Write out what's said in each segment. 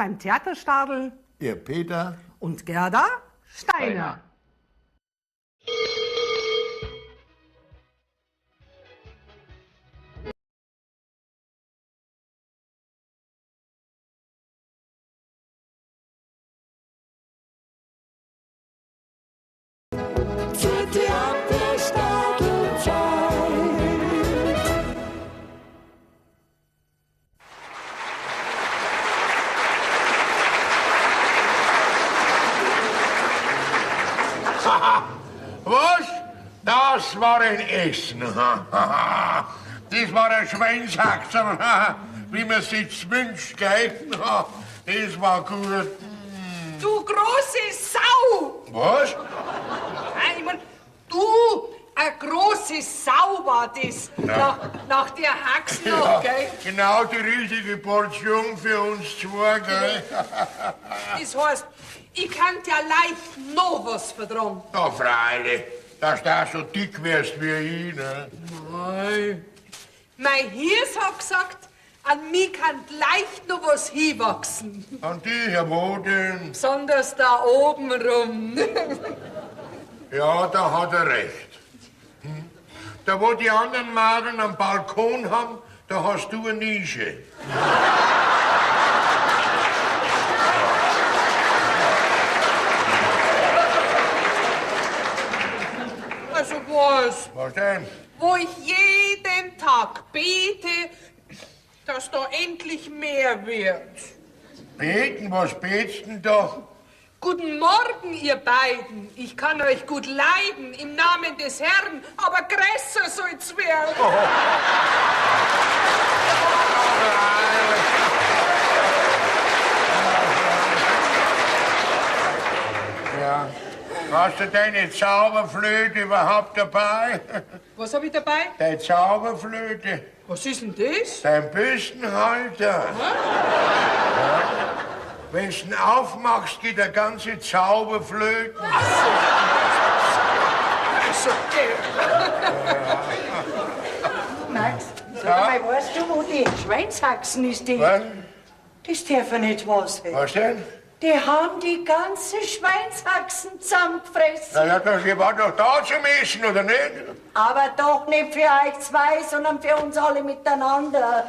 Beim Theaterstadel Ihr Peter und Gerda Steiner. Was? Das war ein Essen. Das war ein Schweinshaxen, wie man sich's wünscht, gell? Das war gut. Du große Sau! Was? Nein, ich mein, du, eine große Sau war das. Nach der Haxen noch, gell? Genau die richtige Portion für uns zwei, gell? Das heißt, ich kann ja leicht noch was vertragen. Na, freilich, dass du auch so dick wirst wie ich, ne? Nein. Mein Hirs hat gesagt, an mich kann leicht noch was hinwachsen. An dich, Herr wo denn? Besonders da oben rum. Ja, da hat er recht. Hm? Da, wo die anderen Madeln am Balkon haben, da hast du eine Nische. Also was? Was denn? Wo ich jeden Tag bete, dass da endlich mehr wird. Beten, was betst denn da? Guten Morgen, ihr beiden. Ich kann euch gut leiden im Namen des Herrn, aber größer soll's werden. Ja. Hast du deine Zauberflöte überhaupt dabei? Was hab ich dabei? Deine Zauberflöte? Was ist denn das? Dein Bürstenhalter. Ja. Wenn du ihn aufmachst, geht der ganze Zauber flöten. Ach so, okay. Max, sag mal, weißt du, wo die Schweinshaxen ist? Die? Was? Das darf ja nicht wahr sein. Was denn? Die haben die ganze Schweinshaxen zusammengefressen. Na ja, das war doch da zum Essen, oder nicht? Aber doch nicht für euch zwei, sondern für uns alle miteinander.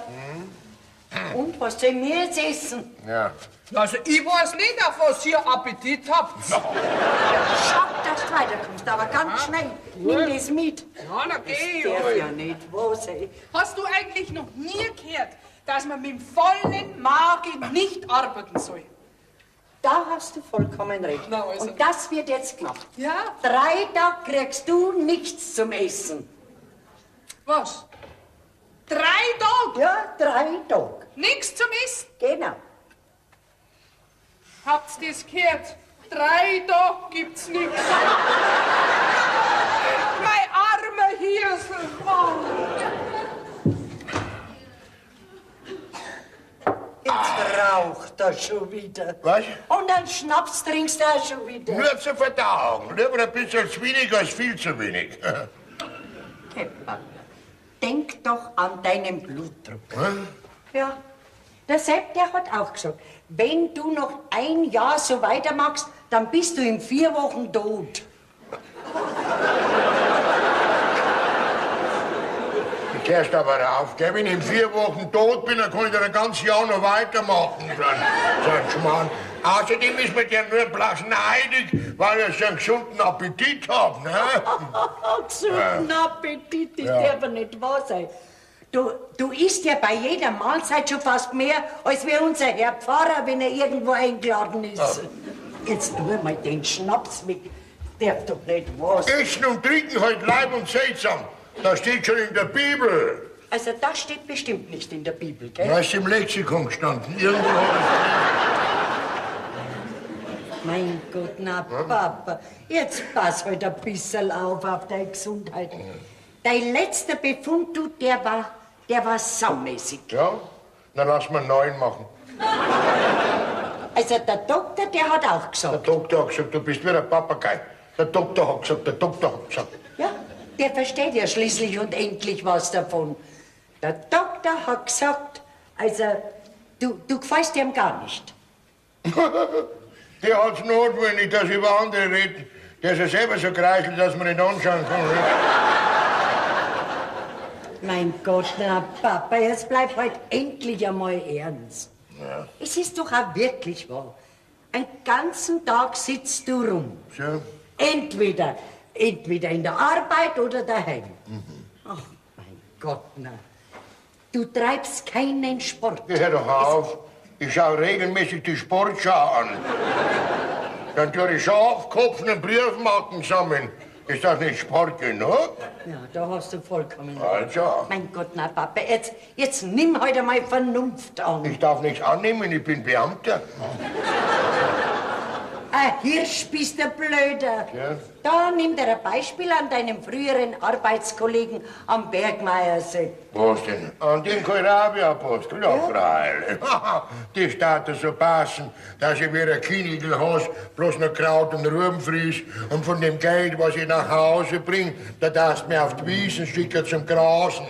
Und was sollen wir jetzt essen? Ja. Also, ich weiß nicht, auf was ihr Appetit habt. Schau, dass du weiterkommst, aber ganz schnell. Nimm das mit. Ja, na geh Das darf ich. ja nicht wahr sein. Hast du eigentlich noch nie gehört, dass man mit dem vollen Magen nicht arbeiten soll? Da hast du vollkommen recht. Na also. Und das wird jetzt gemacht. Ja? 3 Tage kriegst du nichts zum Essen. Was? 3 Tage? Ja, 3 Tage. Nichts zum Essen? Genau. Habt's das gehört? 3 Tage gibt's nix. Mein armer Hirsel, Mann. Jetzt raucht er schon wieder. Was? Und einen Schnaps trinkst du auch schon wieder. Nur zur Verdauung. Lieber ein bisschen zu wenig als viel zu wenig. Pepper, denk doch an deinen Blutdruck. Hm? Ja, der Sepp, der hat auch gesagt, wenn du noch ein Jahr so weitermachst, dann bist du in 4 Wochen tot. Du kehrst aber auf, gell? Wenn ich in 4 Wochen tot bin, dann kann ich dann ein ganzes Jahr noch weitermachen. So ein Schmarrn. Außerdem ist mir der nur bloß neidig, weil ich so einen gesunden Appetit hab, ne? Gesunden Appetit, das Ja. darf ja nicht wahr sein. Du isst ja bei jeder Mahlzeit schon fast mehr, als wie unser Herr Pfarrer, wenn er irgendwo eingeladen ist. Ja. Jetzt tu mal den Schnaps mit. Darf doch nicht wahr sein. Essen und Trinken halt Leib und Seele zusammen. Das steht schon in der Bibel. Also das steht bestimmt nicht in der Bibel, gell? Das ist im Lexikon gestanden. Irgendwo hab ich's. Mein Gott, na Hm? Papa, jetzt pass halt ein bisschen auf deine Gesundheit. Dein letzter Befund, du, der war saumäßig. Ja, dann lass mal einen neuen machen. Also der Doktor, der hat auch gesagt. Der Doktor hat gesagt, du bist wie ein Papagei. Der Doktor hat gesagt, der Doktor hat gesagt. Ja, der versteht ja schließlich und endlich was davon. Der Doktor hat gesagt, also du gefällst ihm gar nicht. Der hat's notwendig, dass ich über andere rede. Der ist ja selber so kreiselt, dass man nicht anschauen kann. Ne? Mein Gott, na Papa, jetzt bleib halt endlich einmal ernst. Ja. Es ist doch auch wirklich wahr. Einen ganzen Tag sitzt du rum. So. Entweder in der Arbeit oder daheim. Mhm. Ach, mein Gott, na. Du treibst keinen Sport. Hör doch auf. Ich schaue regelmäßig die Sportschau an. Dann tue ich Schafkopfen und Briefmarken sammeln. Ist das nicht Sport genug? Ja, da hast du vollkommen recht. Also. Mein Gott, na Papa, jetzt nimm heute mal Vernunft an. Ich darf nichts annehmen, ich bin Beamter. Ein Hirsch bist du blöder. Ja. Da nimm dir ein Beispiel an deinem früheren Arbeitskollegen am Bergmeiersee. Was denn? An den Kohlrabi-Apostel? Ja, freilich. Die staat so passen, dass ich wie ein Kinigelhaus bloß noch Kraut und Rüben friss und von dem Geld, was ich nach Hause bring, da darfst du mir auf die Wiesen schicken zum Grasen.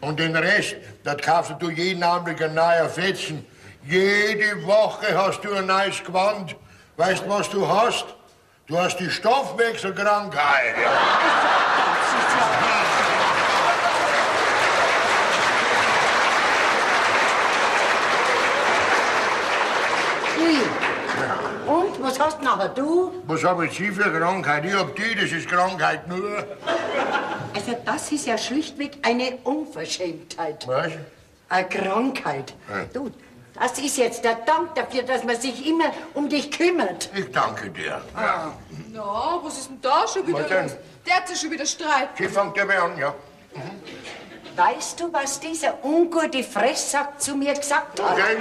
Und den Rest, das kaufst du jeden Augenblick ein neuer Fetzen. Jede Woche hast du ein neues Gewand. Weißt du, was du hast? Du hast die Stoffwechselkrankheit. Ja. Ui. Und, was hast nachher du? Was hab ich Sie für Krankheit? Ich hab die, das ist Krankheit nur. Also das ist ja schlichtweg eine Unverschämtheit. Was? Eine Krankheit. Ja. Du, das ist jetzt der Dank dafür, dass man sich immer um dich kümmert. Ich danke dir. Ja. Na, was ist denn da schon wieder Was denn? los? Der hat sich schon wieder streiten. Sie fängt dabei an, ja. Mhm. Weißt du, was dieser ungute Fresssack zu mir gesagt hat? Okay.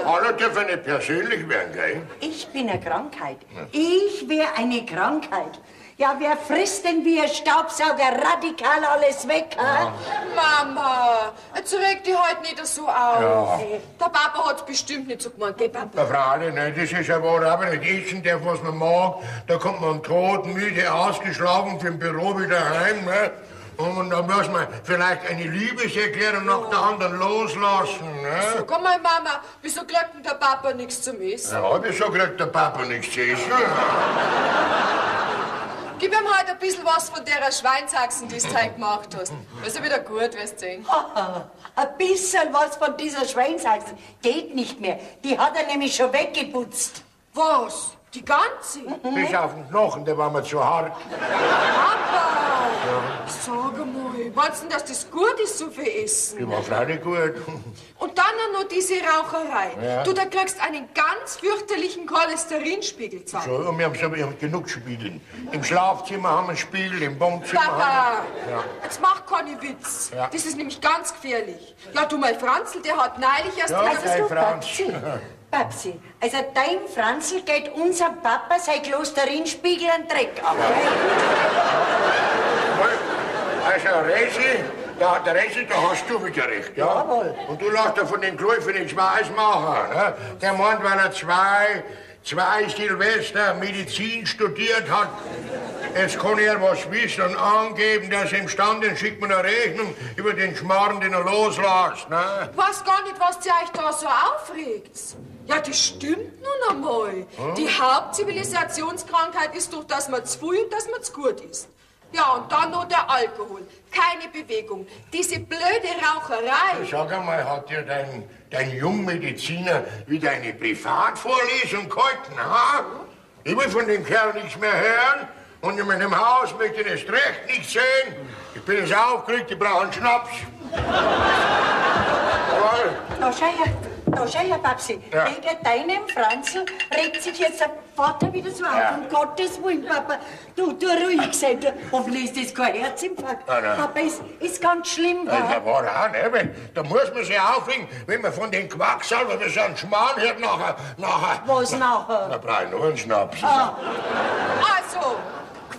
Alle dürfen nicht persönlich werden, gell? Ich bin eine Krankheit. Ich wäre eine Krankheit. Ja, wer frisst denn wie ein Staubsauger radikal alles weg, ha? Mama, jetzt reg dich halt nicht so auf. Ja. Der Papa hat's bestimmt nicht so gemeint, gell, Papa? Na, freilich, ne, das ist ja wahr, aber nicht essen darf, was man mag. Da kommt man tot, müde, ausgeschlafen vom Büro wieder heim, ne? Und da muss man vielleicht eine Liebeserklärung nach der anderen loslassen, ne? Sag mal, Mama, wieso kriegt denn der Papa nichts zum Essen? Ja, wieso kriegt der Papa nichts zu essen? Gib ihm halt ein bisschen was von der Schweinshaxen, die du heute gemacht hast. Das ist ja wieder gut, wirst du sehen. Ein bisschen was von dieser Schweinshaxen geht nicht mehr. Die hat er nämlich schon weggeputzt. Was? Die ganze? Bis auf den Knochen, der war mir zu hart. Papa! Ja. Sag einmal, meinst du denn, dass das gut ist, so viel Essen? Die war freilich gut. Und dann auch noch diese Raucherei. Ja. Du, da kriegst einen ganz fürchterlichen Cholesterinspiegel zusammen. So, und wir haben so, wir haben genug Spiegel. Im Schlafzimmer haben wir einen Spiegel, im Wohnzimmer Papa, haben wir... Ja. jetzt mach keine Witz. Ja. Das ist nämlich ganz gefährlich. Ja, du, mein Franzl, der hat neulich erst Ja, wieder... dein Du, Franz. Babsi, Babsi, also dein Franzl geht unserem Papa sein Cholesterinspiegel einen Dreck ab. Also, Resi, der Resi, da hast du wieder recht, ja? Jawohl. Und du lässt dir von den Käufen nichts weiß machen, ne? Der meint, weil er zwei Silvester Medizin studiert hat, jetzt kann er was wissen und angeben, dass er imstande ist, schickt mir eine Rechnung über den Schmarrn, den er loslässt, ne? Ich weiß gar nicht, was ihr euch da so aufregt. Ja, das stimmt nun einmal. Hm? Die Hauptzivilisationskrankheit ist doch, dass man zu viel und dass man zu gut isst. Ja, und dann noch der Alkohol. Keine Bewegung. Diese blöde Raucherei. Sag einmal, hat dir dein Jungmediziner wieder eine Privatvorlesung gehalten, ha? Ich will von dem Kerl nichts mehr hören und in meinem Haus möchte ich erst recht nichts sehen. Ich bin jetzt aufgeregt, ich brauche einen Schnaps. Jawohl. Da schau her, da schau her, Babsi. Ja. Wegen deinem Franzl regt sich jetzt der Vater wieder so auf. Ja. Um Gottes Willen, Papa. Du ruhig sein. Du, hoffentlich ist das kein Herzinfarkt. Nein, nein. Papa, ist ganz schlimm. Das ist ja wahr auch, ne? Weil da muss man sich aufregen, wenn man von den Quacksalbern so einen Schmarrn hört, nachher. Was nachher? Da brauche ich noch einen Schnaps. Also,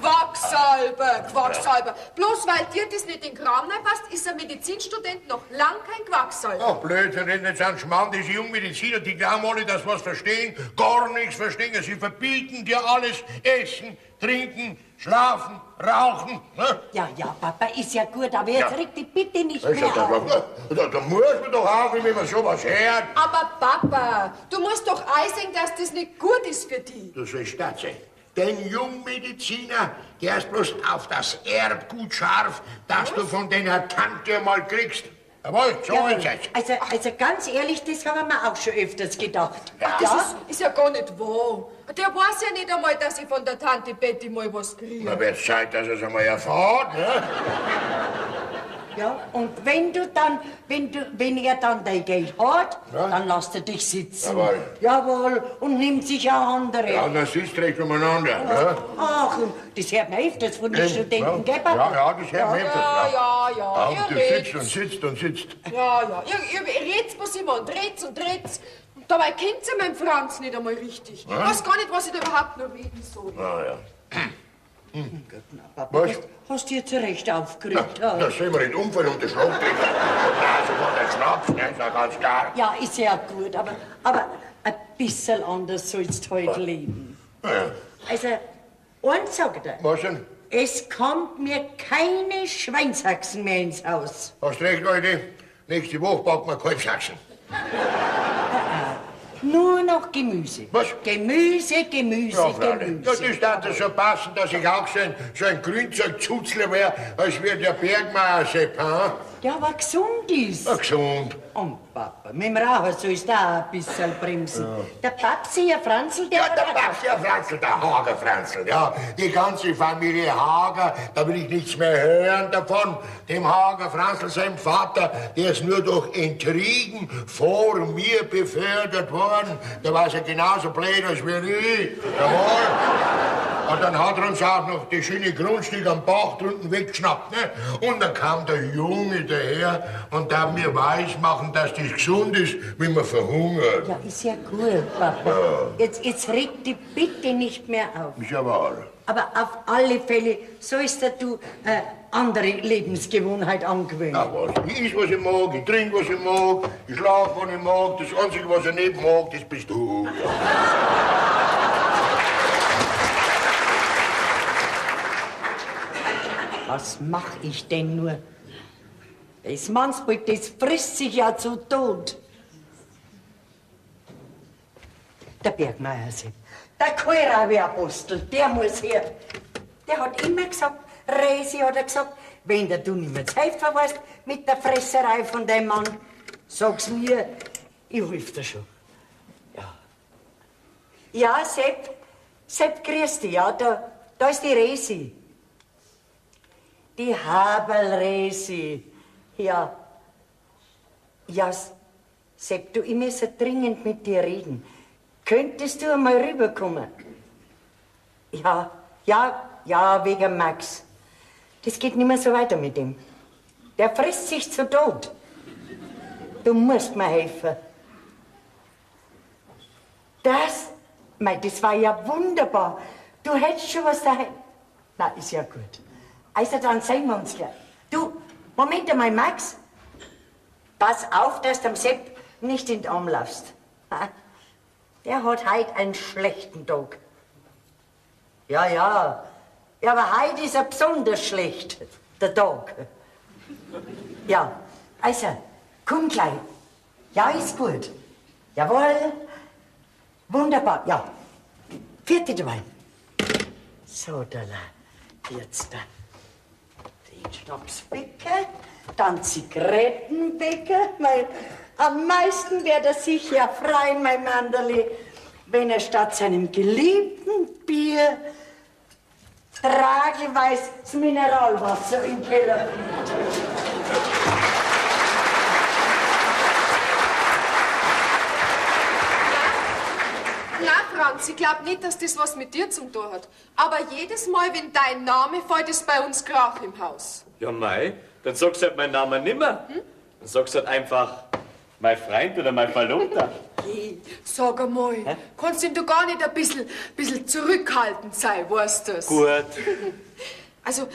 Quacksalber, Quacksalber. Bloß weil dir das nicht in den Kram passt, ist ein Medizinstudent noch lang kein Quacksalber. Ach, Blödsinn, reden jetzt an Schmarrn, diese Jungmediziner, die glauben alle, dass was verstehen, gar nichts verstehen. Sie verbieten dir alles. Essen, trinken, schlafen, rauchen. Ne? Ja, ja, Papa, ist ja gut, aber jetzt Ja. reg dich bitte nicht Ist ja mehr auf. Da muss man doch aufhören, wenn man sowas hört. Aber Papa, du musst doch einsehen, dass das nicht gut ist für dich. Du sollst das sehen. Den Jungmediziner, der ist bloß auf das Erbgut scharf, das du von deiner Tante mal kriegst. Jawohl, so Jawohl. ist es. Also ganz ehrlich, das haben wir auch schon öfters gedacht. Ach, das ist ja gar nicht wahr. Der weiß ja nicht einmal, dass ich von der Tante Betty mal was kriege. Na, wird's Zeit, dass er's einmal erfahrt, ne? Ja, und wenn du dann, wenn er dann dein Geld hat, Ja. dann lässt er dich sitzen. Jawohl. Jawohl, und nimmt sich auch andere. Ja, und dann sitzt recht umeinander, ne? Ach, und das hört man öfters von den Eben, Studenten, ja. gell, Papa? Ja, ja, das hört man öfters. Ja, ja, ja. Ja, und Ihr du redet. sitzt und sitzt und sitzt. Ja, ja. Ihr red's bloß immer und red's und red's. Und dabei kennt ihr meinen Franz nicht einmal richtig. Ich weiß gar nicht, was ich da überhaupt noch reden soll. Na ja. Papa, Was? hast du dir zu Recht aufgeregt. Na, ja. da soll man nicht umfallen und den Schlag trinken. Und da sofort der Schnaps, ne, ist ja ganz klar. Ja, ist ja gut, aber ein bisschen anders sollst du heute leben. Ja. Also, eins sag ich dir. Was denn? Es kommt mir keine Schweinshaxen mehr ins Haus. Hast recht, Leute. Nächste Woche backen wir Kalbshaxen. Nur noch Gemüse. Was? Gemüse, Gemüse, Ja, Freilich. Gemüse. Ja, das darf dir schon passen, dass ich auch so ein Grünzeugzuzler wär, als wär der Bergmeier Sepp, hm? Der aber gesund ist. Ja, gesund. Und Papa, mit dem Rauchen sollst du auch ein bisschen bremsen. Der Papsi, der Franzl, der Ja, hat der auch- Papsi, der Franzl, der Hager Franzl, ja. Die ganze Familie Hager, da will ich nichts mehr hören davon. Dem Hager Franzl, seinem Vater, der ist nur durch Intrigen vor mir befördert worden. Der war ja genauso blöd als wie ich. Jawohl. Und dann hat er uns auch noch das schöne Grundstück am Bach drunten weggeschnappt, ne? Und dann kam der Junge daher und darf mir weismachen, dass das gesund ist, wenn man verhungert. Ja, ist ja gut, Papa. Jetzt reg dich bitte nicht mehr auf. Ist ja wahr. Aber auf alle Fälle sollst du andere Lebensgewohnheit angewöhnen. Na was, ich iss, was ich mag, ich trink, was ich mag, ich schlaf, wann ich mag. Das Einzige, was ich nicht mag, das bist du. Was mach ich denn nur? Das Mannsbild, das frisst sich ja zu Tod. Der Bergmeier, der Kohlrabi-Apostel, der muss her. Der hat immer gesagt, Resi hat er gesagt, wenn der du nicht mehr zu helfen weißt mit der Fresserei von deinem Mann, sag's mir, ich helf dir schon. Ja. Ja, Sepp, grüß dich, ja, da ist die Resi. Die Haberl-Resi. Ja. Ja, Sepp, du, ich muss ja dringend mit dir reden. Könntest du einmal rüberkommen? Ja, ja, ja, wegen Max. Das geht nicht mehr so weiter mit ihm. Der frisst sich zu Tod. Du musst mir helfen. Das, mei, das war ja wunderbar. Du hättest schon was daheim. Na, ist ja gut. Also, dann sehen wir uns gleich. Du, Moment einmal, Max. Pass auf, dass du dem Sepp nicht in den Arm laufst. Ha? Der hat heut einen schlechten Tag. Ja, ja. Ja, aber heut ist er besonders schlecht, der Tag. Ja, also, komm gleich. Ja, ist gut. Jawohl. Wunderbar, ja. Vierte dabei. So, da, jetzt da. Den Schnapsbecher, dann Zigarettenbecher. Mein, am meisten wär er sicher frei, mein Manderli, wenn er statt seinem geliebten Bier tragelweise das Mineralwasser im Keller findet. Na, Franz, ich glaub nicht, dass das was mit dir zum tun hat. Aber jedes Mal, wenn dein Name fällt, ist bei uns Krach im Haus. Ja, mei, dann sagst du halt meinen Namen nimmer. Dann sagst du halt einfach mein Freund oder mein Verlobter. Geh, sag einmal, kannst denn du gar nicht ein bisschen zurückhaltend sein, weißt du's? Gut. Also,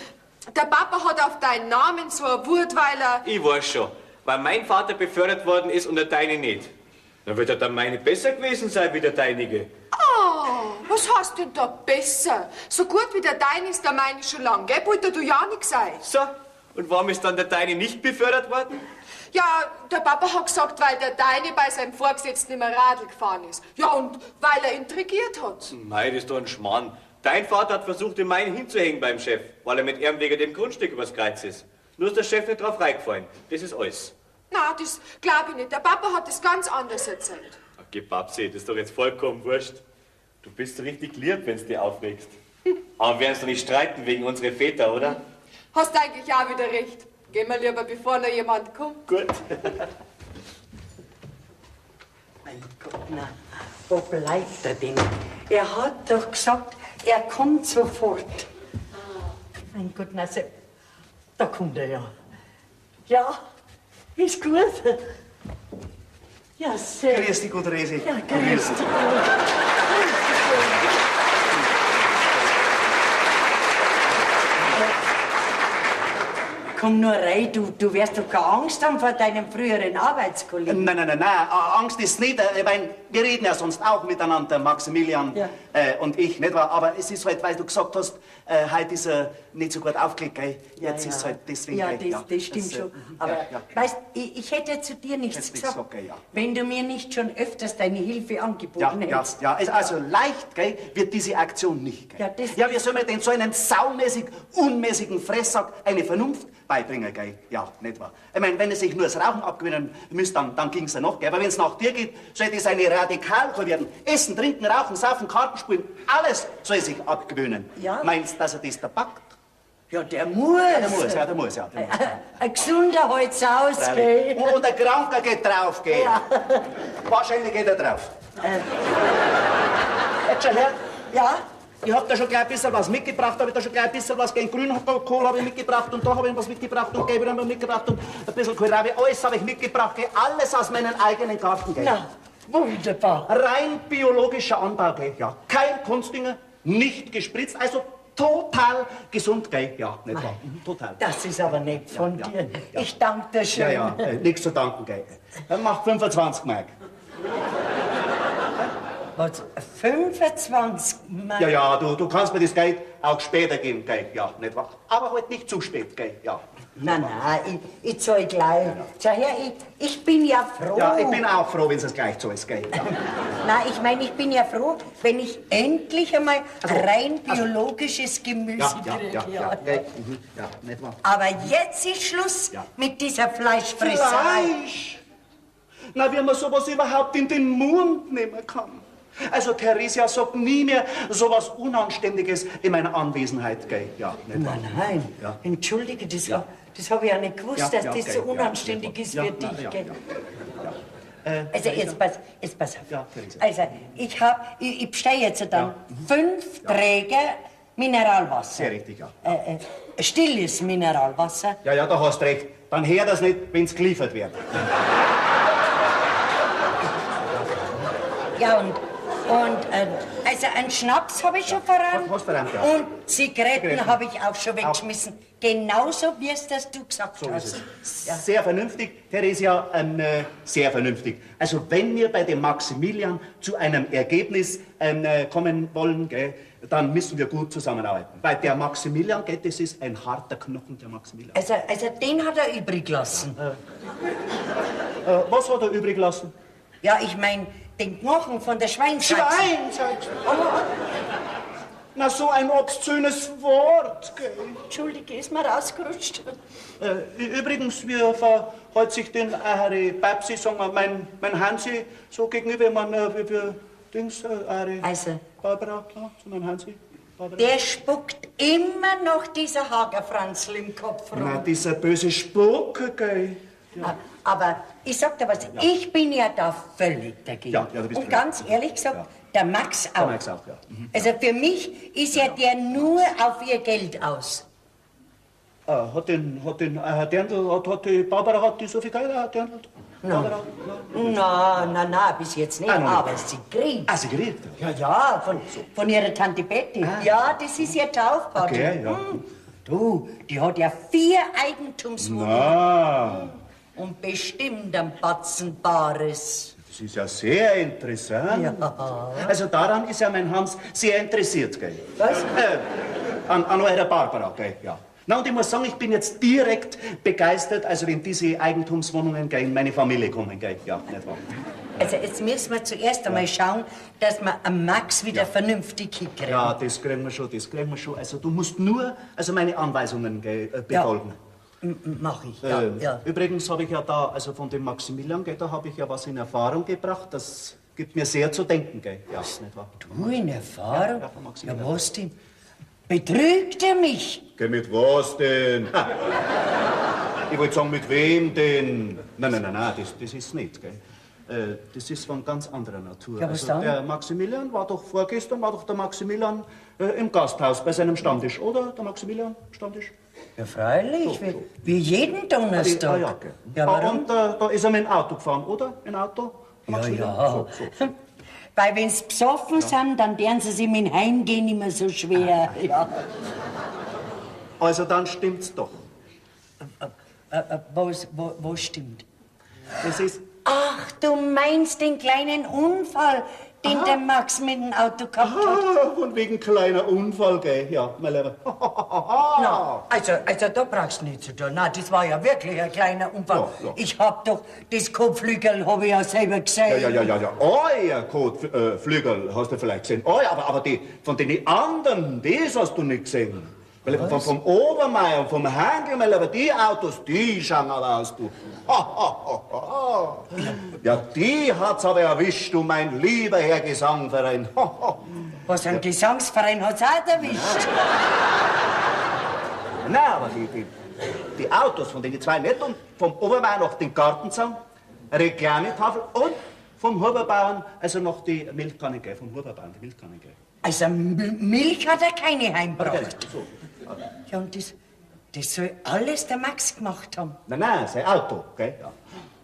der Papa hat auf deinen Namen so eine Wut, weil er... Ich weiß schon, weil mein Vater befördert worden ist und der deine nicht. Dann wird ja der meine besser gewesen sein wie der deinige. Oh, was hast denn da besser? So gut wie der deine ist der meine schon lang, gell? Wollte du ja nicht sein. So, und warum ist dann der deine nicht befördert worden? Ja, der Papa hat gesagt, weil der deine bei seinem Vorgesetzten immer Radl gefahren ist. Ja, und weil er intrigiert hat. Mei, das ist doch ein Schmarrn. Dein Vater hat versucht, den meinen hinzuhängen beim Chef, weil er mit ihm wegen dem Grundstück übers Kreuz ist. Nur ist der Chef nicht drauf reingefallen. Das ist alles. Na, das glaub ich nicht. Der Papa hat das ganz anders erzählt. Okay, Babsi, das ist doch jetzt vollkommen wurscht. Du bist so richtig lieb, wenn's dich aufregst. Aber wir werden uns doch nicht streiten wegen unserer Väter, oder? Hast eigentlich auch wieder recht. Gehen wir lieber, bevor noch jemand kommt. Gut. Mein Gott, na, wo bleibt er denn? Er hat doch gesagt, er kommt sofort. Mein Gott, na, Sepp, da kommt er ja. Ja, ist gut. Ja, sehr. Grüß dich, gute Resi. Ja, grüß dich. Komm nur rein, du wirst doch keine Angst haben vor deinem früheren Arbeitskollegen. Nein, nein, nein, nein, Angst ist nicht. Ich mein, wir reden ja sonst auch miteinander, Maximilian, ja. Und ich, nicht wahr? Aber es ist halt, weil du gesagt hast, heute ist er nicht so gut aufgelegt, gell? Ja, jetzt ja. ist halt deswegen. Ja, gell? das, das stimmt schon. Aber ja, ja. weißt, ich hätte ja zu dir nichts Hättest gesagt, gell, ja. wenn du mir nicht schon öfters deine Hilfe angeboten hättest. Ja, ja, also leicht, gell, wird diese Aktion nicht, gell? Ja, das ja, wie soll man denn so einen saumäßig, unmäßigen Fresssack eine Vernunft beibringen, gell? Ja, nicht wahr? Ich mein, wenn er sich nur das Rauchen abgewöhnen müsste, dann ging's ja noch, gell? Aber wenn's nach dir geht, soll das eine Radikalkur werden. Essen, trinken, rauchen, saufen, Karten spielen, alles soll er sich abgewöhnen. Ja. Meinst du, dass er das da packt? Ja, der muss. Ja, der muss, ja, der muss, ja. Der muss. Ein gesunder halt's aus, gell? Und ein Kranker geht drauf, gell? Ja. Wahrscheinlich geht er drauf. Jetzt schon her. Ja? Ich hab da schon gleich ein bisschen was mitgebracht, hab ich da schon gleich ein bisschen was gegen Grünkohl habe ich mitgebracht und da habe ich was mitgebracht und Gelb habe ich mitgebracht und ein bisschen Kohlrabi, alles habe ich mitgebracht, gell? Alles aus meinem eigenen Garten, gell? Na, wunderbar. Rein biologischer Anbau, gell? Ja. Kein Kunstdünger, nicht gespritzt, also total gesund, gell? Ja, nicht wahr? Mhm, total. Das ist aber nett von ja, dir. Ja. Ich danke dir schön. Ja, ja, nichts zu danken, gell? Dann macht 25 Mark. Was, 25 Mark? Ja, ja, du kannst mir das Geld auch später geben, gell? Ja, nicht wahr? Aber halt nicht zu spät, gell? Ja. Nein, nein, ich zahl gleich. Ja, ja. Schau her, ich bin ja froh. Ja, ich bin auch froh, wenn es gleich zahlst, gell? Ja. Nein, ich meine, ich bin ja froh, wenn ich endlich einmal rein biologisches Gemüse kriege. Ja, ja, ja, gell? Mhm, ja, nicht wahr? Aber jetzt ist Schluss ja. mit dieser Fleischfresserei. Fleisch? Na, wie man sowas überhaupt in den Mund nehmen kann. Also Theresia sagt nie mehr sowas Unanständiges in meiner Anwesenheit, gell? Ja, nicht wahr? Nein, nein. Ja. Entschuldige, das, ja. das habe ich ja nicht gewusst, ja, dass ja, das gell, so unanständig ja, ist ja, für dich, ja, gell? Ja, ja. Also jetzt pass auf. Ja, Theresa. Also ich bestelle jetzt dann 5 Träger Mineralwasser. Sehr richtig, ja. Stilles Mineralwasser. Ja, ja, da hast recht. Dann hör das nicht, wenn's geliefert wird. Ja, und also einen Schnaps habe ich schon verrammt. Hast verrammt, ja. Und Zigaretten habe ich auch schon weggeschmissen. Genauso, wie es das du gesagt so hast. Ist es. Ja. Sehr vernünftig, Theresia, sehr vernünftig. Also wenn wir bei dem Maximilian zu einem Ergebnis kommen wollen, gell, dann müssen wir gut zusammenarbeiten. Weil der Maximilian, gell, das ist ein harter Knochen, der Maximilian. Also den hat er übrig gelassen. Ja. Was hat er übrig gelassen? Ja, ich mein, den Knochen von der Schweinshaxe. Schweinshaxe? Oh. Na, so ein obszönes Wort, gell? Entschuldige, ist mir rausgerutscht. Übrigens, wie verhält sich denn eure Babsi, sagen wir, mein Hansi, so gegenüber, mein, wie Dings, eure also, Barbara, klar, zu meinem Hansi. Barbara. Der spuckt immer noch dieser Hagerfranzl im Kopf rum. Na, dieser böse Spuck, gell? Ja. Aber ich sag dir was, ja. Ich bin ja da völlig dagegen. Ja, ja, du bist und ganz ehrlich gesagt, ja. Der Max auch. Der Max auch, ja. Mhm. Also für mich ist ja der nur auf ihr Geld aus. Hat die Barbara hat die so viel Geld, Herr Dirndl? Na, na, na, na, bis jetzt nicht, Ah, noch nicht. aber sie kriegt. Ah, sie kriegt? Ja, ja, von ihrer Tante Betty. Ja, das ist ihr Taufpate. Okay, ja. Du, die hat ja 4 Eigentumswohnungen. Na, Und bestimmt ein Batzen Bares. das ist ja sehr interessant. Ja. Also daran ist ja mein Hans sehr interessiert, gell? Was? An eurer Barbara, gell? Ja. Na, und ich muss sagen, ich bin jetzt direkt begeistert, also wenn diese Eigentumswohnungen, gell, in meine Familie kommen, gell? Ja, nicht wahr? Also jetzt müssen wir zuerst einmal schauen, dass wir am Max wieder vernünftig hinkriegen. Ja, das kriegen wir schon, das kriegen wir schon. Also du musst nur also meine Anweisungen, gell, befolgen. Ja. Mach ich, ja, ja. Übrigens habe ich ja da, also von dem Maximilian, gell, da habe ich ja was in Erfahrung gebracht. Das gibt mir sehr zu denken, gell? Ja, nicht wahr? Du in Erfahrung? Ja, ja, von Maximilian. Ja, was denn? Betrügt er mich? Geh, mit was denn? Ich wollte sagen, mit wem denn? Nein, nein, nein, nein, das ist nicht, gell? Das ist von ganz anderer Natur. Ja, was also, dann? Der Maximilian war doch vorgestern, war doch der Maximilian im Gasthaus bei seinem Stammtisch, oder? Der Maximilian Stammtisch? Ja, freilich, wie jeden Donnerstag. Ah, ja, okay. Ja, warum? Und da ist er mit dem Auto gefahren, oder? Ein Auto? Ja, Maximilian? ja. So, so, so. Weil wenn's besoffen sind, dann deren sie sich mit dem Heimgehen immer so schwer. Ja. Also dann stimmt's doch. Was stimmt? Das ist... Ach, du meinst den kleinen Unfall, den der Max mit dem Auto gehabt hat? Ah, von wegen kleiner Unfall, gell? Ja, mein Lieber. Na, also da brauchst du nicht zu tun. Na, das war ja wirklich ein kleiner Unfall. Ja, ja. Ich hab doch, das Kotflügel hab ich ja selber gesehen. Ja, ja, ja, ja, ja. Euer Kotflügel hast du vielleicht gesehen. Oh, aber die, von den anderen, das hast du nicht gesehen. Weil vom Obermeier und vom Handel, mein Lieber, die Autos, die schauen aber aus, du. Ja, die hat's aber erwischt, du, mein lieber Herr Gesangverein. Was, ein Gesangsverein hat's auch erwischt? Nein, aber die Autos von den zwei nicht und vom Obermeier noch den Gartenzaun, Reklametafel und vom Huberbauern, also noch die Milchkanne, gell, vom Huberbauern, die Milchkanne, gell. Also Milch hat er keine heimgebracht. So. Ja, und das soll alles der Max gemacht haben. Nein, nein, sein Auto, gell, ja.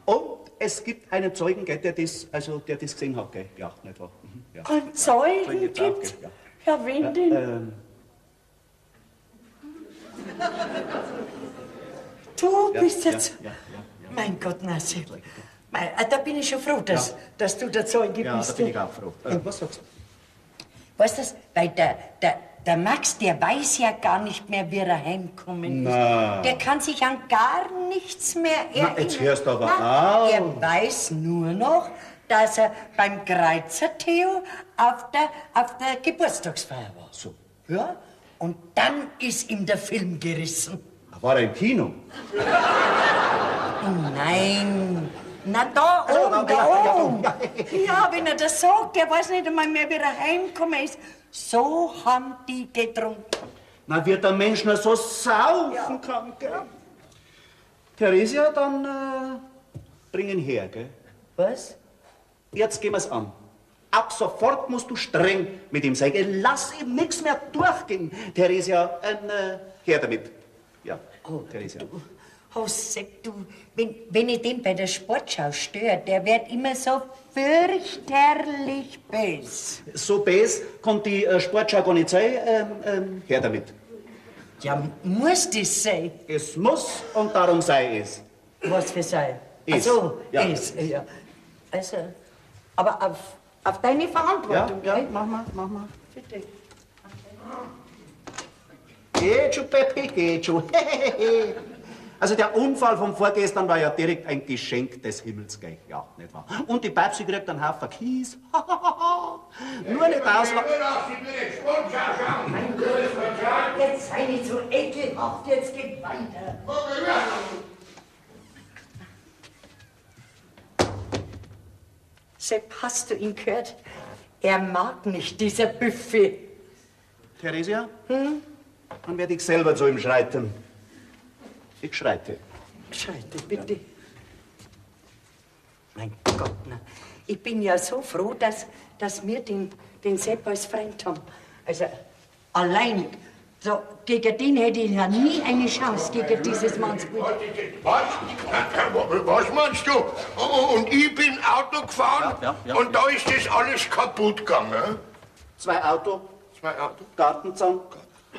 Und es gibt einen Zeugen, gell, der das gesehen hat, gell, ja, nicht wahr? Mhm, ja. Einen Zeugen Zeugen gibt's auch, gibt's? gell, ja. Ja, wen denn? Du bist jetzt... Ja, ja, ja. Mein Gott, na, Sepp. Mei, da bin ich schon froh, dass du der Zeuge Ja, bist. da bin ich auch froh. Was sagst du? Weißt du, weil der Max, der weiß ja gar nicht mehr, wie er heimgekommen ist. Der kann sich an gar nichts mehr erinnern. Na, jetzt hörst du aber Na, auf. Er weiß nur noch, dass er beim Kreuzer Theo auf der Geburtstagsfeier war. So. Ja, und dann ist ihm der Film gerissen. War er im Kino? Nein. Na, da Also, oben, da, da ja, ja, oben. Ja, wenn er das sagt, der weiß nicht einmal mehr, wie er heimgekommen ist. So haben die getrunken. Na, wird der Mensch nur so saufen kann, gell? Theresia, dann bring ihn her, gell? Was? Jetzt gehen wir's an. Ab sofort musst du streng mit ihm sein. Gell? Lass ihm nichts mehr durchgehen. Theresia, her damit. Ja, Oh, Theresia. Du, oh, Sepp, du, wenn ich den bei der Sportschau störe, der wird immer so fürchterlich bös. So bös kann die Sportschau gar nicht sein. Her damit. Ja, muss das sein? Es muss und darum sei es. Was für sei? Es. Ach so, Ja. es. Ja. Also, aber auf deine Verantwortung, Ja, ja, gell? mach mal, mach mal. Bitte. Geht schon, Peppi, geht schon. Also der Unfall von vorgestern war ja direkt ein Geschenk des Himmels, gell? Ja, nicht wahr? Und die Babsi kriegt einen Haufen Kies. Nur nicht auslassen. Jetzt sei nicht so ekelhaft, jetzt geht weiter. Sepp, hast du ihn gehört? Er mag nicht, dieser Buffet. Theresia? Hm? Dann werde ich selber zu ihm schreiten. Ich schreite. Schreite, bitte. Ja. Mein Gott, na. Ich bin ja so froh, dass wir den Sepp als Freund haben. Also, allein So, gegen den hätte ich ja nie eine Chance, gegen dieses Mannsbild. Was? Was meinst du? Und ich bin Auto gefahren Ja, und da ist das alles kaputt gegangen. Zwei Auto, Zwei Auto. Gartenzaun,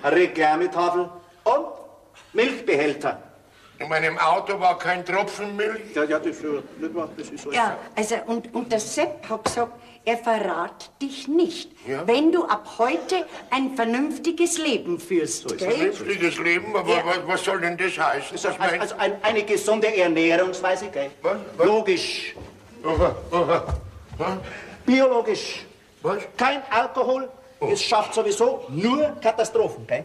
eine Reklametafel und Milchbehälter. In meinem Auto war kein Tropfen Milch. Ja, ja, das, nicht wahr, das ist alles. Ja, also, und der Sepp hat gesagt, er verrat dich nicht, Ja. wenn du ab heute ein vernünftiges Leben führst, gell? Vernünftiges Leben, aber Ja. was soll denn das heißen? Was Also, meinst also eine gesunde Ernährungsweise, gell? Was? Was? Logisch, Aha, aha. Was? biologisch. Was? Kein Alkohol, es schafft sowieso nur Katastrophen, gell?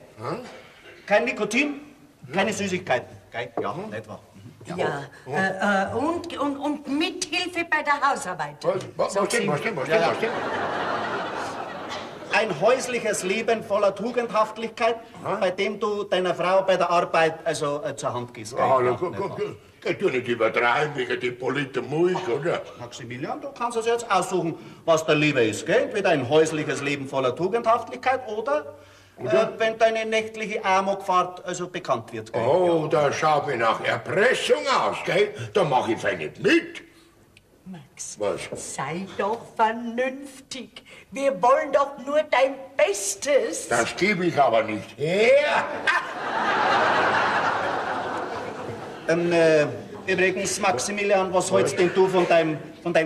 Kein Nikotin, keine Süßigkeiten, gell? Ja, nicht wahr? Ja, und Mithilfe bei der Hausarbeit. Was, was, was denn, was denn, was denn, was denn? Ein häusliches Leben voller Tugendhaftigkeit, bei dem du deiner Frau bei der Arbeit also zur Hand gehst. Gell? Ja, hallo, Ja, komm, nicht komm, wahr? komm. Tu nicht übertreiben wegen die Polite Milch, oder? Maximilian, du kannst es jetzt aussuchen, was dir lieber ist, gell? Entweder ein häusliches Leben voller Tugendhaftigkeit oder, wenn deine nächtliche Amokfahrt also bekannt wird, gell? Oh, da schaut mir nach Erpressung aus, gell? Da mach ich fein nicht mit. Max, Was? sei doch vernünftig. Wir wollen doch nur dein Bestes. Das gebe ich aber nicht her. Übrigens, Maximilian, was hältst denn du von deinem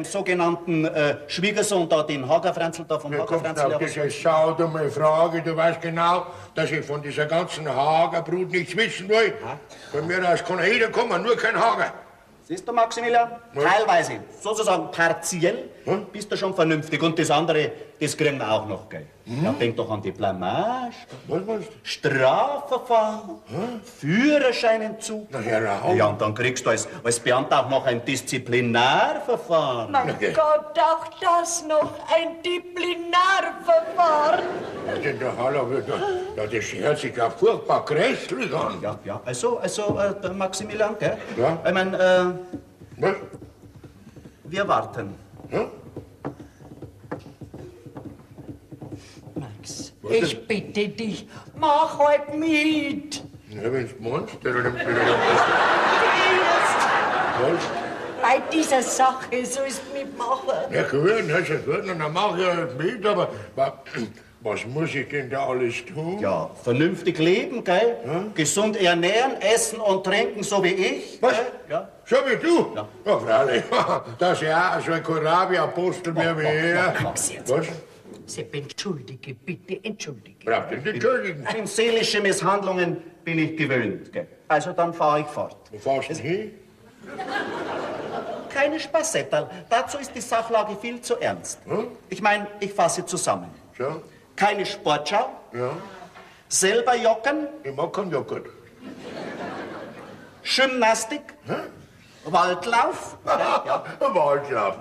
sogenannten Schwiegersohn da, den Hagerfranzl da vom Mir kommt Hagerfranzl? auf Ja, was- diese saudumme Frage. Du weißt genau, dass ich von dieser ganzen Hagerbrut nichts wissen will. Von mir aus kann jeder kommen, nur kein Hager. Siehst du, Maximilian? Teilweise, sozusagen partiell, bist du schon vernünftig. Und das andere, das kriegen wir auch noch, gell? Ja, denk doch an die Blamage, Was meinst du? Strafverfahren, Führerscheinentzug. Na, hör auf. Ja, und dann kriegst du als Beamter auch noch ein Disziplinarverfahren. Mein Okay. Gott, auch das noch, ein Disziplinarverfahren. Ja, denn der Hallo, das hört sich ja furchtbar grässlich an. Ja, ja, also, der Maximilian, gell? Ja. Ich mein, Was? wir warten. Ja? Max, Was ich bitte dich, mach halt mit. Ja, wenn's meinst. Was? Bei dieser Sache sollst du mitmachen. Ja, gut, das ist gut, dann mach ich halt mit, aber was muss ich denn da alles tun? Ja, vernünftig leben, gell? Gesund ernähren, essen und trinken, so wie ich. Was? Gell? Ja. So wie du? Ja. Ja, freilich. Das ist ja auch so ein Kohlrabi-Apostel mehr wie er. Max, jetzt. Was? Sepp, entschuldige, bitte, entschuldige. Braucht dich nicht entschuldigen. In seelische Misshandlungen bin ich gewöhnt, gell? Also dann fahre ich fort. Wo fahrst du denn hin? Keine Spaßetterl. Dazu ist die Sachlage viel zu ernst. Ich meine, ich fasse zusammen. So? Keine Sportschau, Ja. selber jocken, Ich mag keinen Joghurt. Gymnastik, Waldlauf. Ja. Waldlauf.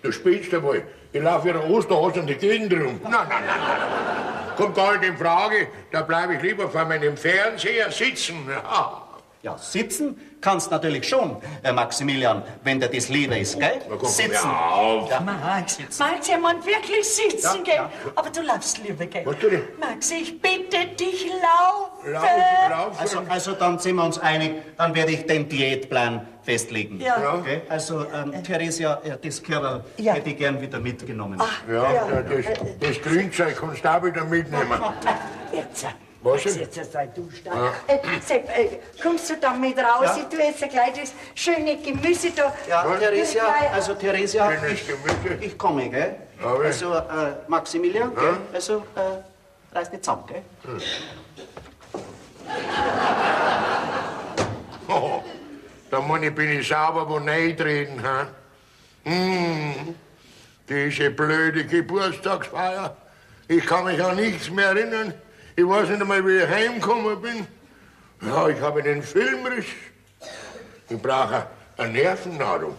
Du spinnst ja wohl. Ich laufe wie ein Osterhase in die Gegend rum. Nein, nein, nein, nein. Kommt gar nicht in Frage. Da bleibe ich lieber vor meinem Fernseher sitzen. Ja. Ja, sitzen kannst natürlich schon, Maximilian, wenn dir das lieber ist, gell? Na, komm, Sitzen. hör auf. Ja. Max, Max, er meint wirklich sitzen, Ja, gell? ja. Aber du laufst lieber, gell? Was tu ich? Max, ich bitte dich, laufe. Lauf, lauf. Also dann sind wir uns einig, dann werde ich den Diätplan festlegen. Ja. Ja. Okay? Also, Theresia, das Körper Ja. hätte ich gern wieder mitgenommen. Ja, ja, das Grünzeug kannst du auch wieder mitnehmen. Jetzt. Was denn? Jetzt sei du stark. Sepp, kommst du da mit raus? Ja. Ich tue jetzt gleich das schöne Gemüse da. Ja, Theresia, Gleich- also Theresia, Schönes Gemüse. ich komme, gell? Ja, Also, Maximilian, gell? Also, reiß dich zusammen, gell? Oh, da meine ich, bin ich sauber, wo reden, ha? Diese blöde Geburtstagsfeier. Ich kann mich an nichts mehr erinnern. Ich weiß nicht einmal, wie ich heimgekommen bin. Ja, ich habe einen Filmriss. Ich brauche eine Nervennahrung.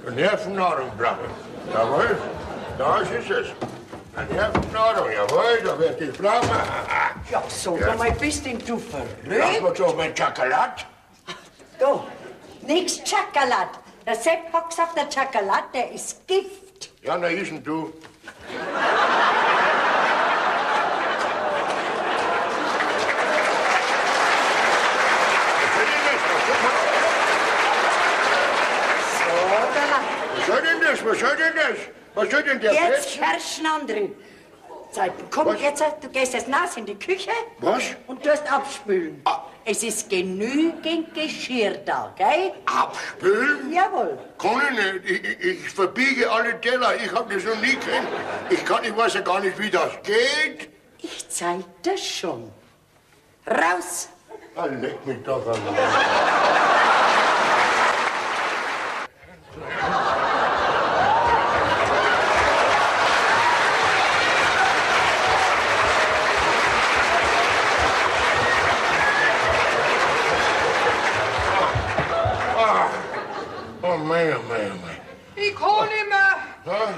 Eine Nervennahrung brauche ich. Jawohl, das ist es. Eine Nervennahrung, jawohl, da werde ich brauchen. Ja, sag Ja. einmal, bist denn du Lass verrückt? mal doch mein Schokolade. Da, nix Schokolade. Der Sepp hat gesagt, der Schokolade, der ist Gift. Ja, na ist denn du? das? Was soll denn der Jetzt Fetzen? herrschen andere Zeiten. Komm, Was? jetzt, du gehst jetzt nass in die Küche. Was? Und tust abspülen. Ah. Es ist genügend Geschirr da, gell? Abspülen? Jawohl. Kann ich nicht. Ich verbiege alle Teller. Ich hab das noch nie gekannt. Ich weiß ja gar nicht, wie das geht. Ich zeig das schon. Raus! Ah, leck mich doch an. Ah. Oh, mei, oh, mei, oh, mei. Ich kann nicht mehr.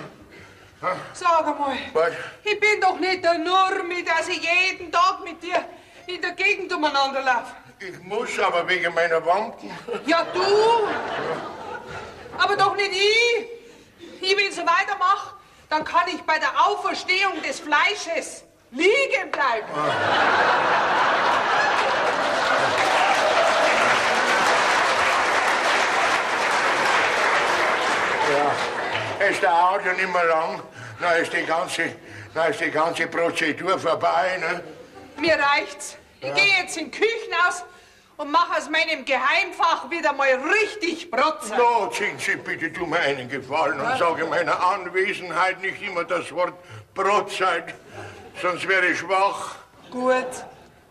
Sag einmal, Was? ich bin doch nicht der Nurmi, dass ich jeden Tag mit dir in der Gegend umeinander laufe. Ich muss aber wegen meiner Wampen. Ja, du. Aber doch nicht ich. Ich, wenn ich so weitermache, dann kann ich bei der Auferstehung des Fleisches liegen bleiben. Ja, es dauert ja nicht mehr lang. Dann ist die ganze Prozedur vorbei, ne? Mir reicht's. Ich gehe jetzt in die Küche aus und mache aus meinem Geheimfach wieder mal richtig Protzer. No, Zinzi, bitte tu mir einen Gefallen und sage in meiner Anwesenheit nicht immer das Wort Brotzeit, sonst wäre ich schwach. Gut,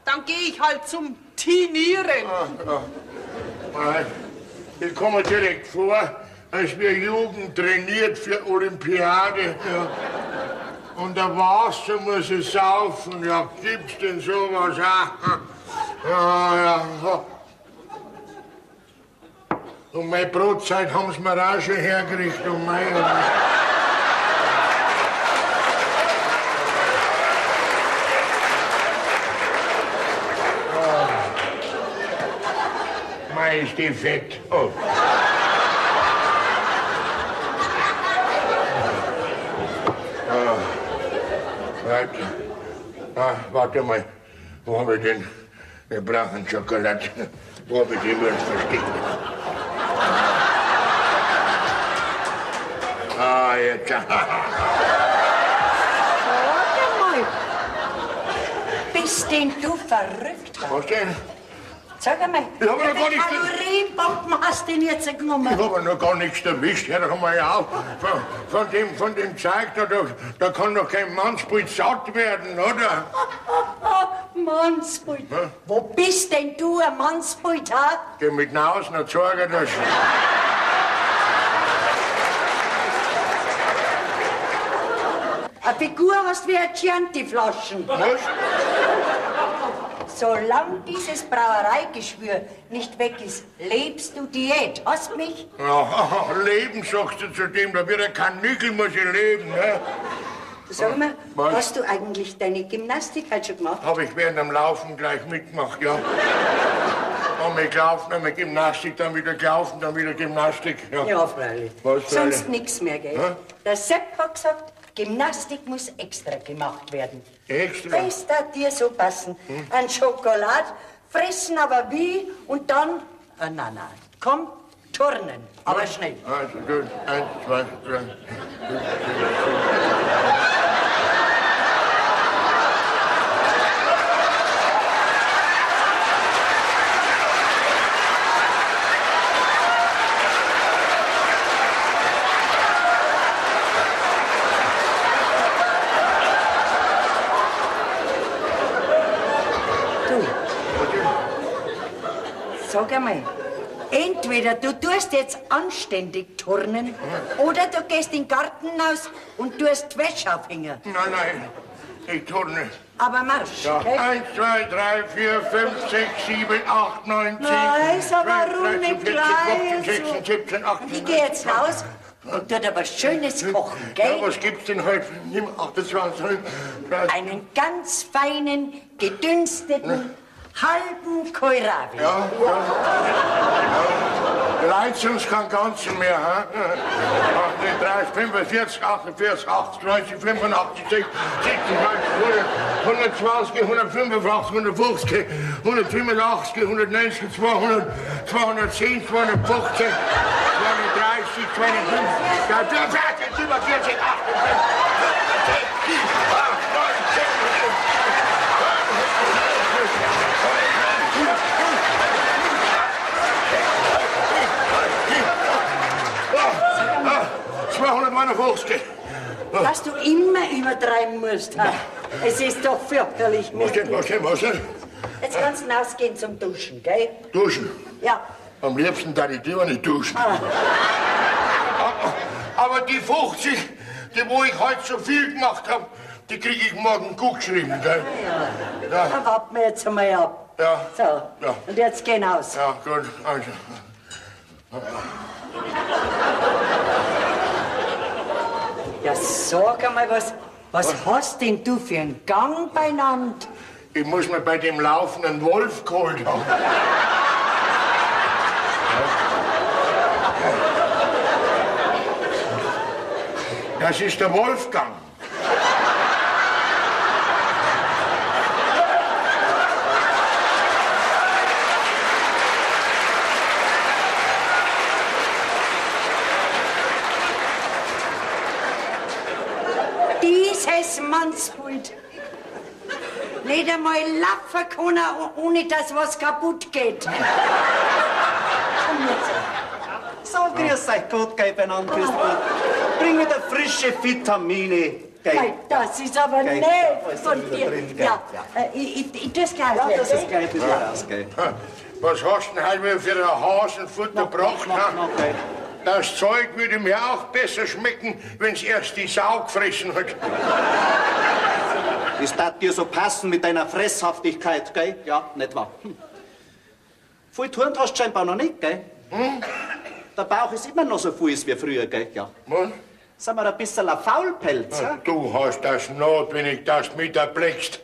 dann gehe ich halt zum Tinieren. Nein, ich komme direkt vor, als wäre Jugend trainiert für Olympiade. Ja. Und der Wasser muss es saufen. Ja, gibt's denn sowas? Ja, ja, ja. Und meine Brotzeit haben sie mir auch schon hergerichtet. Und mein, mei, ist die fett. Oh. Warte. Ah, warte mal. Wo hab ich denn? Wir brauchen Schokolade. Wo hab ich den wohl versteckt? Ah, jetzt. Warte mal. Bist denn du verrückt? Was denn? Sag einmal, Ich hab noch wie gar nichts Kalorienbomben hast du denn jetzt genommen? Ich habe noch gar nichts erwischt. Hör doch mal auf. Von dem Zeug, da kann doch kein Mannsbild satt werden, oder? Mannsbild. Wo bist denn du, ein Mannsbild, ha? Geh mit nach Hause und zeige das. Eine Figur hast wie eine Chianti-Flaschen. Was? Solange dieses Brauereigeschwür nicht weg ist, lebst du Diät. Hast mich? Ja, leben, sagst du zu dem, da wird ja kein Nickel, muss ich leben, ne? Sag mal, Was? hast du eigentlich deine Gymnastik heute schon gemacht? Hab ich während dem Laufen gleich mitgemacht, ja. Einmal gelaufen, einmal Gymnastik, dann wieder gelaufen, dann wieder Gymnastik. Ja, Ja, freilich. Was, freilich? Sonst nichts mehr, gell? Hä? Der Sepp hat gesagt, Gymnastik muss extra gemacht werden. Extra? Hm? Das darf dir so passen. Ein Schokolad, fressen aber wie und dann... Ah, nein, nein. Komm, turnen, aber schnell. Also gut, 1, 2, 3, 4, 5, 6, 7. Du, sag einmal, entweder du tust jetzt anständig turnen oder du gehst in den Garten raus und tust Wäsche aufhängen. Nein, nein, ich turne. Aber Marsch, Ja. gell? 1, 2, 3, 4, 5, 6, 7, 8, 9, 10. Nein, ist aber 12, warum 13, nicht 14, gleich 15, 16, 17, 18. Ich geh jetzt raus und tu dir was Schönes kochen, gell? Ja, was gibt's denn heute? Nimm 28, 30. Einen ganz feinen, gedünsteten, halben Kohlrabi. Ja, ja. Ja. Leid uns kein Ganzen mehr, hä? 38, 45, 48, 80, 90, 85, 60, 70, 90, 100, 120, 185, 150, 185, 190, 200, 210, 215, 230, 250, 240, 47, 48, 6, 7, 8, 9, 10, 11, 259. Dass du immer übertreiben musst. Ha? Es ist doch fürchterlich. Was denn, was denn, was denn? Jetzt kannst du hinausgehen zum Duschen, gell? Duschen. Ja. Am liebsten da ich lieber nicht duschen. Aber die 50, die wo ich heute so viel gemacht habe, die kriege ich morgen gut geschrieben, gell? Ja. Dann warten wir jetzt einmal ab. Ja. So. Ja. Und jetzt geh raus. Ja, gut. Also. Ja, sag einmal, was hast denn du für einen Gang beieinander? Ich muss mir bei dem laufenden Wolf geholt haben. Das ist der Wolfgang. Dieses Mannsbild. Nicht einmal laufen kann er, ohne dass was kaputt geht. Komm jetzt. So, grüß euch Gott, gell, beieinander, grüß Gott. Bring wieder frische Vitamine, gell. Mei, das ist aber Gell, nett da ist von er wieder dir. drin, gell. Ja, Ja. ich tu's gleich. Ja, das gell? ist gleich ein bisschen raus, gell. Was hast du denn heute wieder für ein Hasenfutter gebracht? Na, na, gell. Das Zeug würde mir auch besser schmecken, wenn's erst die Sau gefressen hat. Das tat dir so passen mit deiner Fresshaftigkeit, gell? Ja, nicht wahr? Hm. Viel turnt hast du scheinbar noch nicht, gell? Hm? Der Bauch ist immer noch so voll wie früher, gell? Ja. Was? Sind wir ein bisschen ein Faulpelz, hä? Du hast das notwendig, dass du mit erbleckst.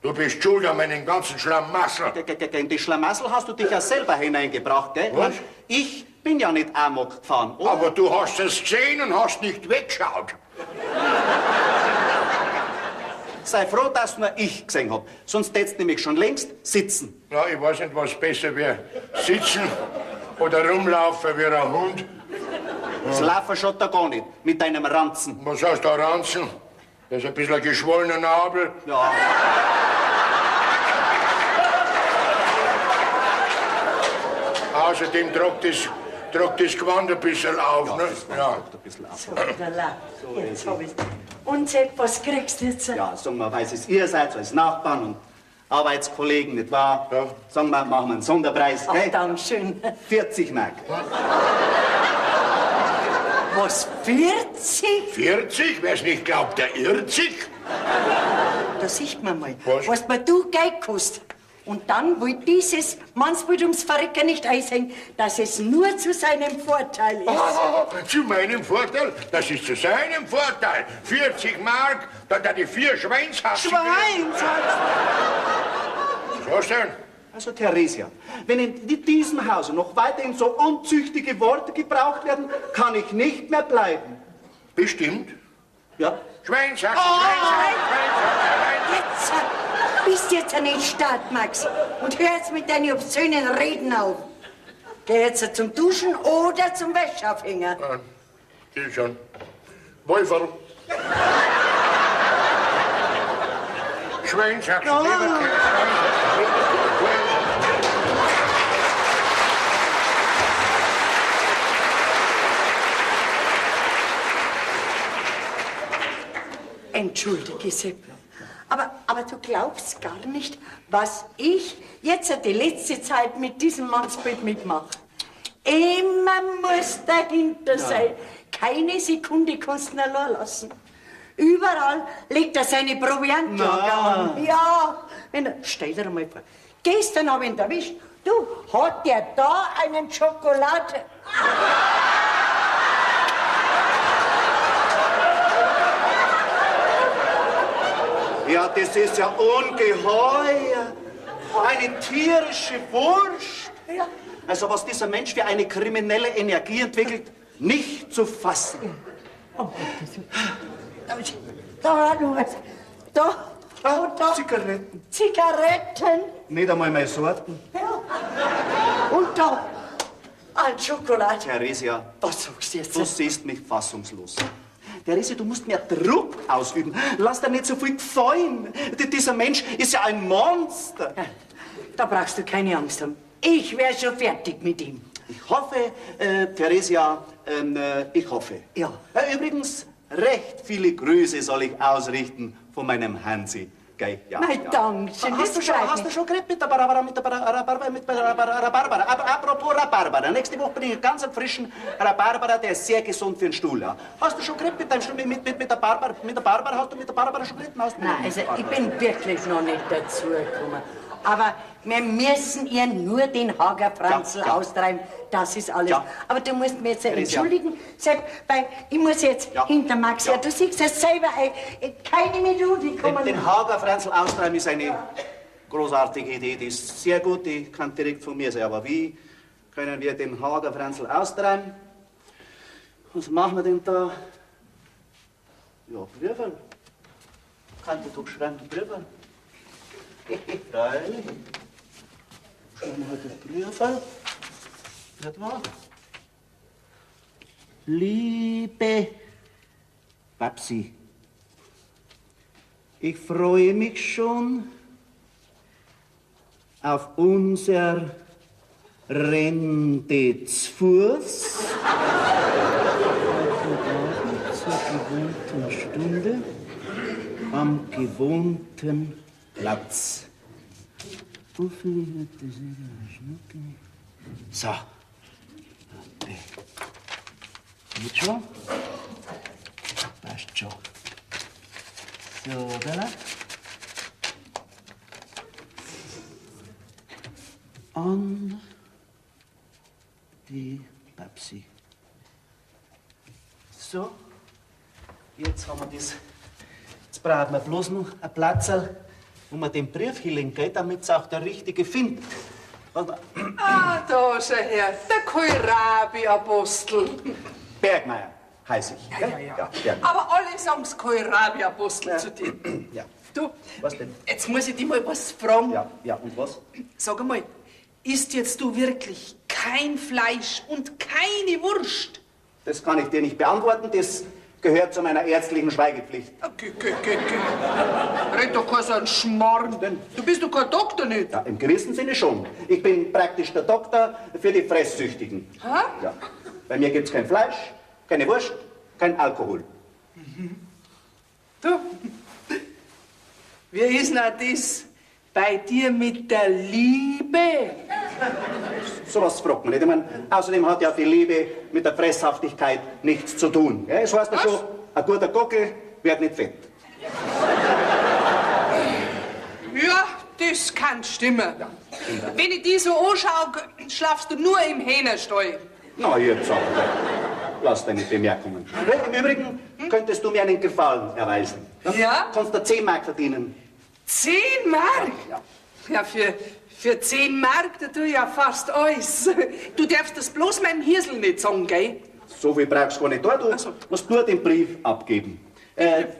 Du bist schuld an meinen ganzen Schlamassel. Gell, gell, gell, In die Schlamassel hast du dich ja selber hineingebracht, gell? Was? Ich bin ja nicht Amok gefahren, oder? Aber du hast es gesehen und hast nicht weggeschaut. Sei froh, dass nur ich gesehen hab. Sonst tätst nämlich schon längst sitzen. Ja, ich weiß nicht, was besser wäre. Sitzen oder rumlaufen wie ein Hund. Das Laufen schaut da gar nicht mit deinem Ranzen. Was heißt da Ranzen? Das ist ein bisschen ein geschwollener Nabel. Ja. Außerdem tragt das Gewand ein bisschen auf. Ja, ne? das Gewand Ja. tragt ein bisschen auf. So, da, jetzt hab ich's. Und Sepp, was kriegst du jetzt? Ja, sagen wir, weil es ihr seid, als Nachbarn und Arbeitskollegen, nicht wahr? Ja. Sagen wir, machen wir einen Sonderpreis, Ach, gell? Dankeschön. 40 Mark. Was, 40? 40? Wer's nicht glaubt, der irrt sich. Da sieht man mal, Was? was mir du Geld kostet. Und dann will dieses Mannsbild ums Verrecken nicht einsehen, dass es nur zu seinem Vorteil ist. Oh, zu meinem Vorteil? Das ist zu seinem Vorteil. 40 Mark, dann da die 4 Schweinshaxen. Schweinshaxen? Was denn? Also, Theresia, wenn in diesem Hause noch weiterhin so unzüchtige Worte gebraucht werden, kann ich nicht mehr bleiben. Bestimmt. Ja? Schweinshaxen, Schweinshaxen, Schweinshaxen. Jetzt bist jetzt nicht stark, Max. Und hör jetzt mit deinen obszönen Reden auf. Geh jetzt zum Duschen oder zum Wäscheaufhänger. Ja, geh schon. Wolferl. Schweinshaxen, Ja. Leberkäse, Schweinshaxen. Entschuldige, Sepp. Aber du glaubst gar nicht, was ich jetzt die letzte Zeit mit diesem Mannsbild mitmache. Immer muss dahinter sein. Keine Sekunde kannst du ihn allein lassen. Überall legt er seine Proviantlager an. Ja, wenn er, stell dir einmal vor. Gestern hab ich ihn erwischt. Du, hat der da einen Schokolade... Ja, das ist ja ungeheuer. Eine tierische Wurst. Ja. Also was dieser Mensch für eine kriminelle Energie entwickelt, nicht zu fassen. Oh, Da war noch was. Da, und da. Zigaretten. Zigaretten. Nicht einmal meine Sorten. Ja. Und da ein Schokolade. Theresia, Was sagst du jetzt? du siehst mich fassungslos. Therese, du musst mehr Druck ausüben. Lass dir nicht so viel gefallen. Dieser Mensch ist ja ein Monster. Ja, da brauchst du keine Angst haben. Ich wär schon fertig mit ihm. Ich hoffe, Theresia, ich hoffe. Ja. Übrigens, recht viele Grüße soll ich ausrichten von meinem Hansi. Gell? Ja, Mei, ja. danke schön, Hast das du schon, freut hast du mich. schon geredet mit der Barbara, mit der Barbara, mit der Barbara? Aber apropos Rhabarbera, nächste Woche bin ich einen ganz frischen Rhabarbera, der ist sehr gesund für den Stuhl. Ja. Hast du schon geredet mit deinem Stuhl, mit der Barbara, mit der Barbara, hast du mit der Barbara schon geredet? Hast du mit Nein, der also ich Barbara? bin wirklich noch nicht dazu gekommen. Aber wir müssen ihr nur den Hager Franzl Ja, ja. austreiben, das ist alles. Ja. Aber du musst mir jetzt Theresia. entschuldigen, Sepp, weil ich muss jetzt Ja. hinter Max Ja. her. Du siehst es selber, keine Minute kommen. Den Hager Franzl austreiben ist eine großartige Idee, die ist sehr gut, die kann direkt von mir sein. Aber wie können wir den Hager Franzl austreiben? Was machen wir denn da? Ja, Brieferl. Kann ich doch schreiben, Brieferl. Freilich. Schreiben wir halt das Brieferl. Nicht wahr? Liebe Babsi, ich freue mich schon auf unser Rendezvous. Heute Abend zur gewohnten Stunde am gewohnten Platz. So. Okay. Geht schon? Passt schon. So, da. An die Babsi. So, jetzt haben wir das. Jetzt brauchen wir bloß noch ein Platzerl, wo wir den Brief hinlegen, gell, damit's auch der Richtige findet. Warte mal. Ah, da schau her, der Kohlrabi-Apostel. Bergmeier heiße ich. Ja, gell? ja, ja. Ja, Bergmeier. Aber alle sagen's Kohlrabi-Apostel zu dir. Ja. Du, Was denn? jetzt muss ich dich mal was fragen. Ja, ja, und was? Sag einmal, isst jetzt du wirklich kein Fleisch und keine Wurst? Das kann ich dir nicht beantworten, das gehört zu meiner ärztlichen Schweigepflicht. Okay, okay, okay, okay. Red doch kein so einen Schmarrn. Denn? Du bist doch kein Doktor nicht. Ja, im gewissen Sinne schon. Ich bin praktisch der Doktor für die Fresssüchtigen. Hä? Ja. Bei mir gibt's kein Fleisch, keine Wurst, kein Alkohol. Du, wie ist denn das bei dir mit der Liebe? Sowas fragt man nicht. Ich mein, außerdem hat ja die Liebe mit der Fresshaftigkeit nichts zu tun. Ja, es heißt ja schon, ein guter Gockel wird nicht fett. Ja, das kann stimmen. Wenn ich dich so anschaue, schlafst du nur im Hähnerstall. Na, jetzt aber. Lass deine Bemerkungen. Im Übrigen könntest du mir einen Gefallen erweisen. Ja? Kannst du 10 Mark verdienen. 10 Mark? Ja. Ja, für 10 Mark, da tue ich ja fast alles. Du darfst das bloß meinem Hirsel nicht sagen, gell? So viel brauchst du gar nicht da. Du Ach so. musst nur den Brief abgeben.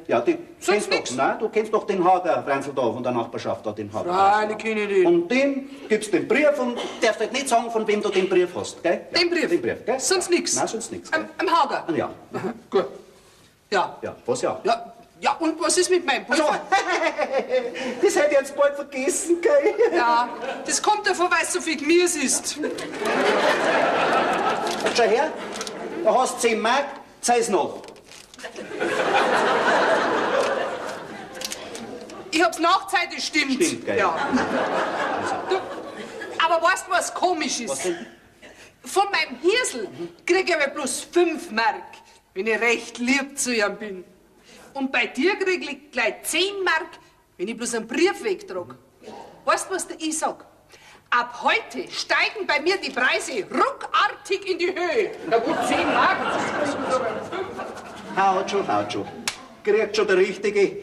Ja, die Sonst kennst doch, nix? nein, du kennst doch den Hager Franzl da von der Nachbarschaft, da, den Hager. Freilich kenn ich den. Und dem gibst den Brief und darfst halt nicht sagen, von wem du den Brief hast, gell? Ja, Den Brief? Den Brief, gell? Sonst nix? Nein, sonst nix. Gell? Am Hager? Ja. Aha, gut. Ja. Ja, was ja? Ja, ja, und was ist mit meinem Brief? Also, das hätte ich jetzt bald vergessen, gell? Ja, das kommt davon, weil es so viel Gemüse ist. Schau her, da hast 10 Mark, zeig's noch. Ich hab's nachzeit, das stimmt. Stimmt, gell? Ja. Du, aber weißt du, was komisch ist? Was denn? Von meinem Hirsel krieg ich aber bloß 5 Mark, wenn ich recht lieb zu ihm bin. Und bei dir krieg ich gleich 10 Mark, wenn ich bloß einen Brief wegtrag. Weißt du, was der ich sag? Ab heute steigen bei mir die Preise ruckartig in die Höhe. Na gut, 10 Mark, das ist Haut schon, haut schon. Kriegt schon der Richtige.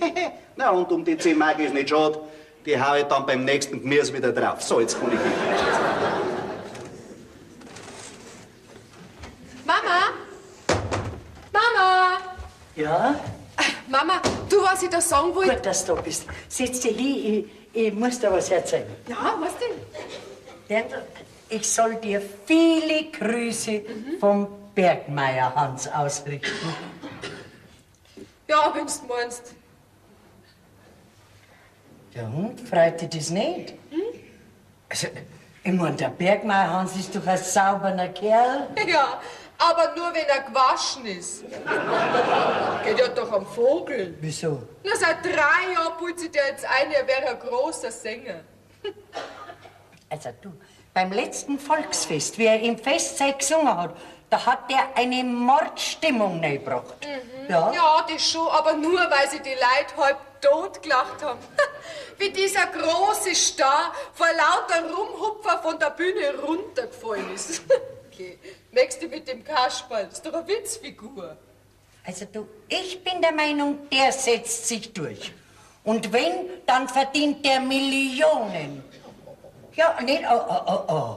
Na, und um die 10 Mark ist nicht schade. Die hau ich dann beim nächsten Gemüse wieder drauf. So, jetzt kann ich gehen. Mama? Mama! Ja? Mama, du, was ich da sagen wollte. Gut, dass du da bist. Setz dich hin, ich muss dir was erzählen. Ja, was denn? Bertel, ich soll dir viele Grüße vom Bergmeier Hans ausrichten. Ja, wenn's meinst. Der Hund freut dich das nicht? Also, ich mein, der Bergmeier Hans ist doch ein sauberer Kerl. Ja, aber nur wenn er gewaschen ist. Geht ja doch am Vogel. Wieso? Na, seit 3 Jahren putzt sich der jetzt ein, er wäre ein großer Sänger. Also du, beim letzten Volksfest, wie er im Festzeit gesungen hat, da hat er eine Mordstimmung reingebracht. Mhm. Ja? Ja, das schon, aber nur, weil sie die Leute halb tot gelacht haben. Wie dieser große Star vor lauter Rumhupfer von der Bühne runtergefallen ist. Okay, nächste mit dem Kasperl, ist doch eine Witzfigur. Also du, ich bin der Meinung, der setzt sich durch. Und wenn, dann verdient der Millionen. Ja, nicht, oh, oh, oh, oh.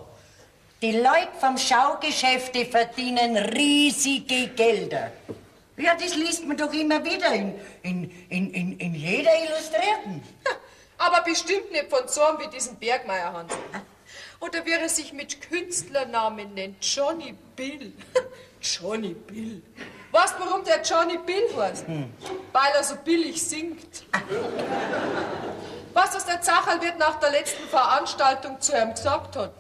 Die Leute vom Schaugeschäft, die verdienen riesige Gelder. Ja, das liest man doch immer wieder in jeder Illustrierten. Aber bestimmt nicht von so einem wie diesem Bergmeier Hans. Oder wie er sich mit Künstlernamen nennt, Johnny Bill. Johnny Bill. Weißt du, warum der Johnny Bill heißt? Hm. Weil er so billig singt. Weißt du, was der Zacherl wird nach der letzten Veranstaltung zu ihm gesagt hat?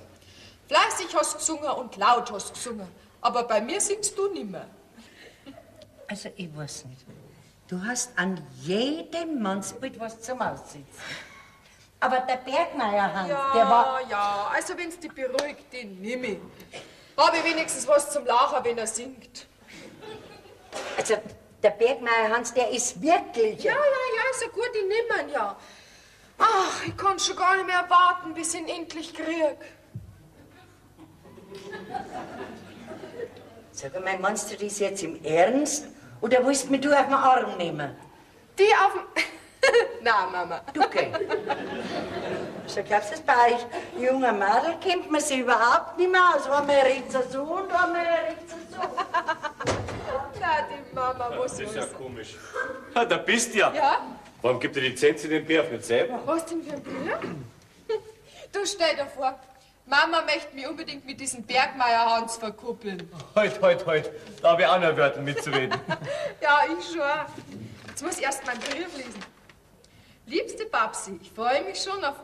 Fleißig hast gesungen und laut hast gesungen, aber bei mir singst du nimmer. Also, ich weiß nicht. Du hast an jedem Mannsbild was zum Aussitzen. Aber der Bergmeier Hans, ja, der war... Ja, also wenn's dich beruhigt, den nimm ich. Hab ich wenigstens was zum Lachen, wenn er singt. Also, der Bergmeier Hans, der ist wirklich... Ja, ja, ja, ist ja gut, ich nimm ihn, ja. Ach, ich kann schon gar nicht mehr warten, bis ich ihn endlich krieg. Sag einmal, meinst du das jetzt im Ernst? Oder willst du mich du auf den Arm nehmen? Die auf den... Nein, Mama. Du, okay. So glaubst du das bei euch junger Mädel kennt man sich überhaupt nicht mehr aus. Einmal redet sie so und einmal redet sie so. Na, die Mama, was Das ist ja los? komisch. Ha, da bist du ja. Ja? Warum gibt ihr die Zenzi den Brief nicht selber? Was denn für ein Brief? Du, stell dir vor, Mama möchte mich unbedingt mit diesem Bergmeier Hans verkuppeln. Heut, heut, heut. Da hab ich auch noch Wörter mitzureden. Ja, ich schon. Jetzt muss ich erst meinen Brief lesen. Liebste Babsi, ich freue mich schon auf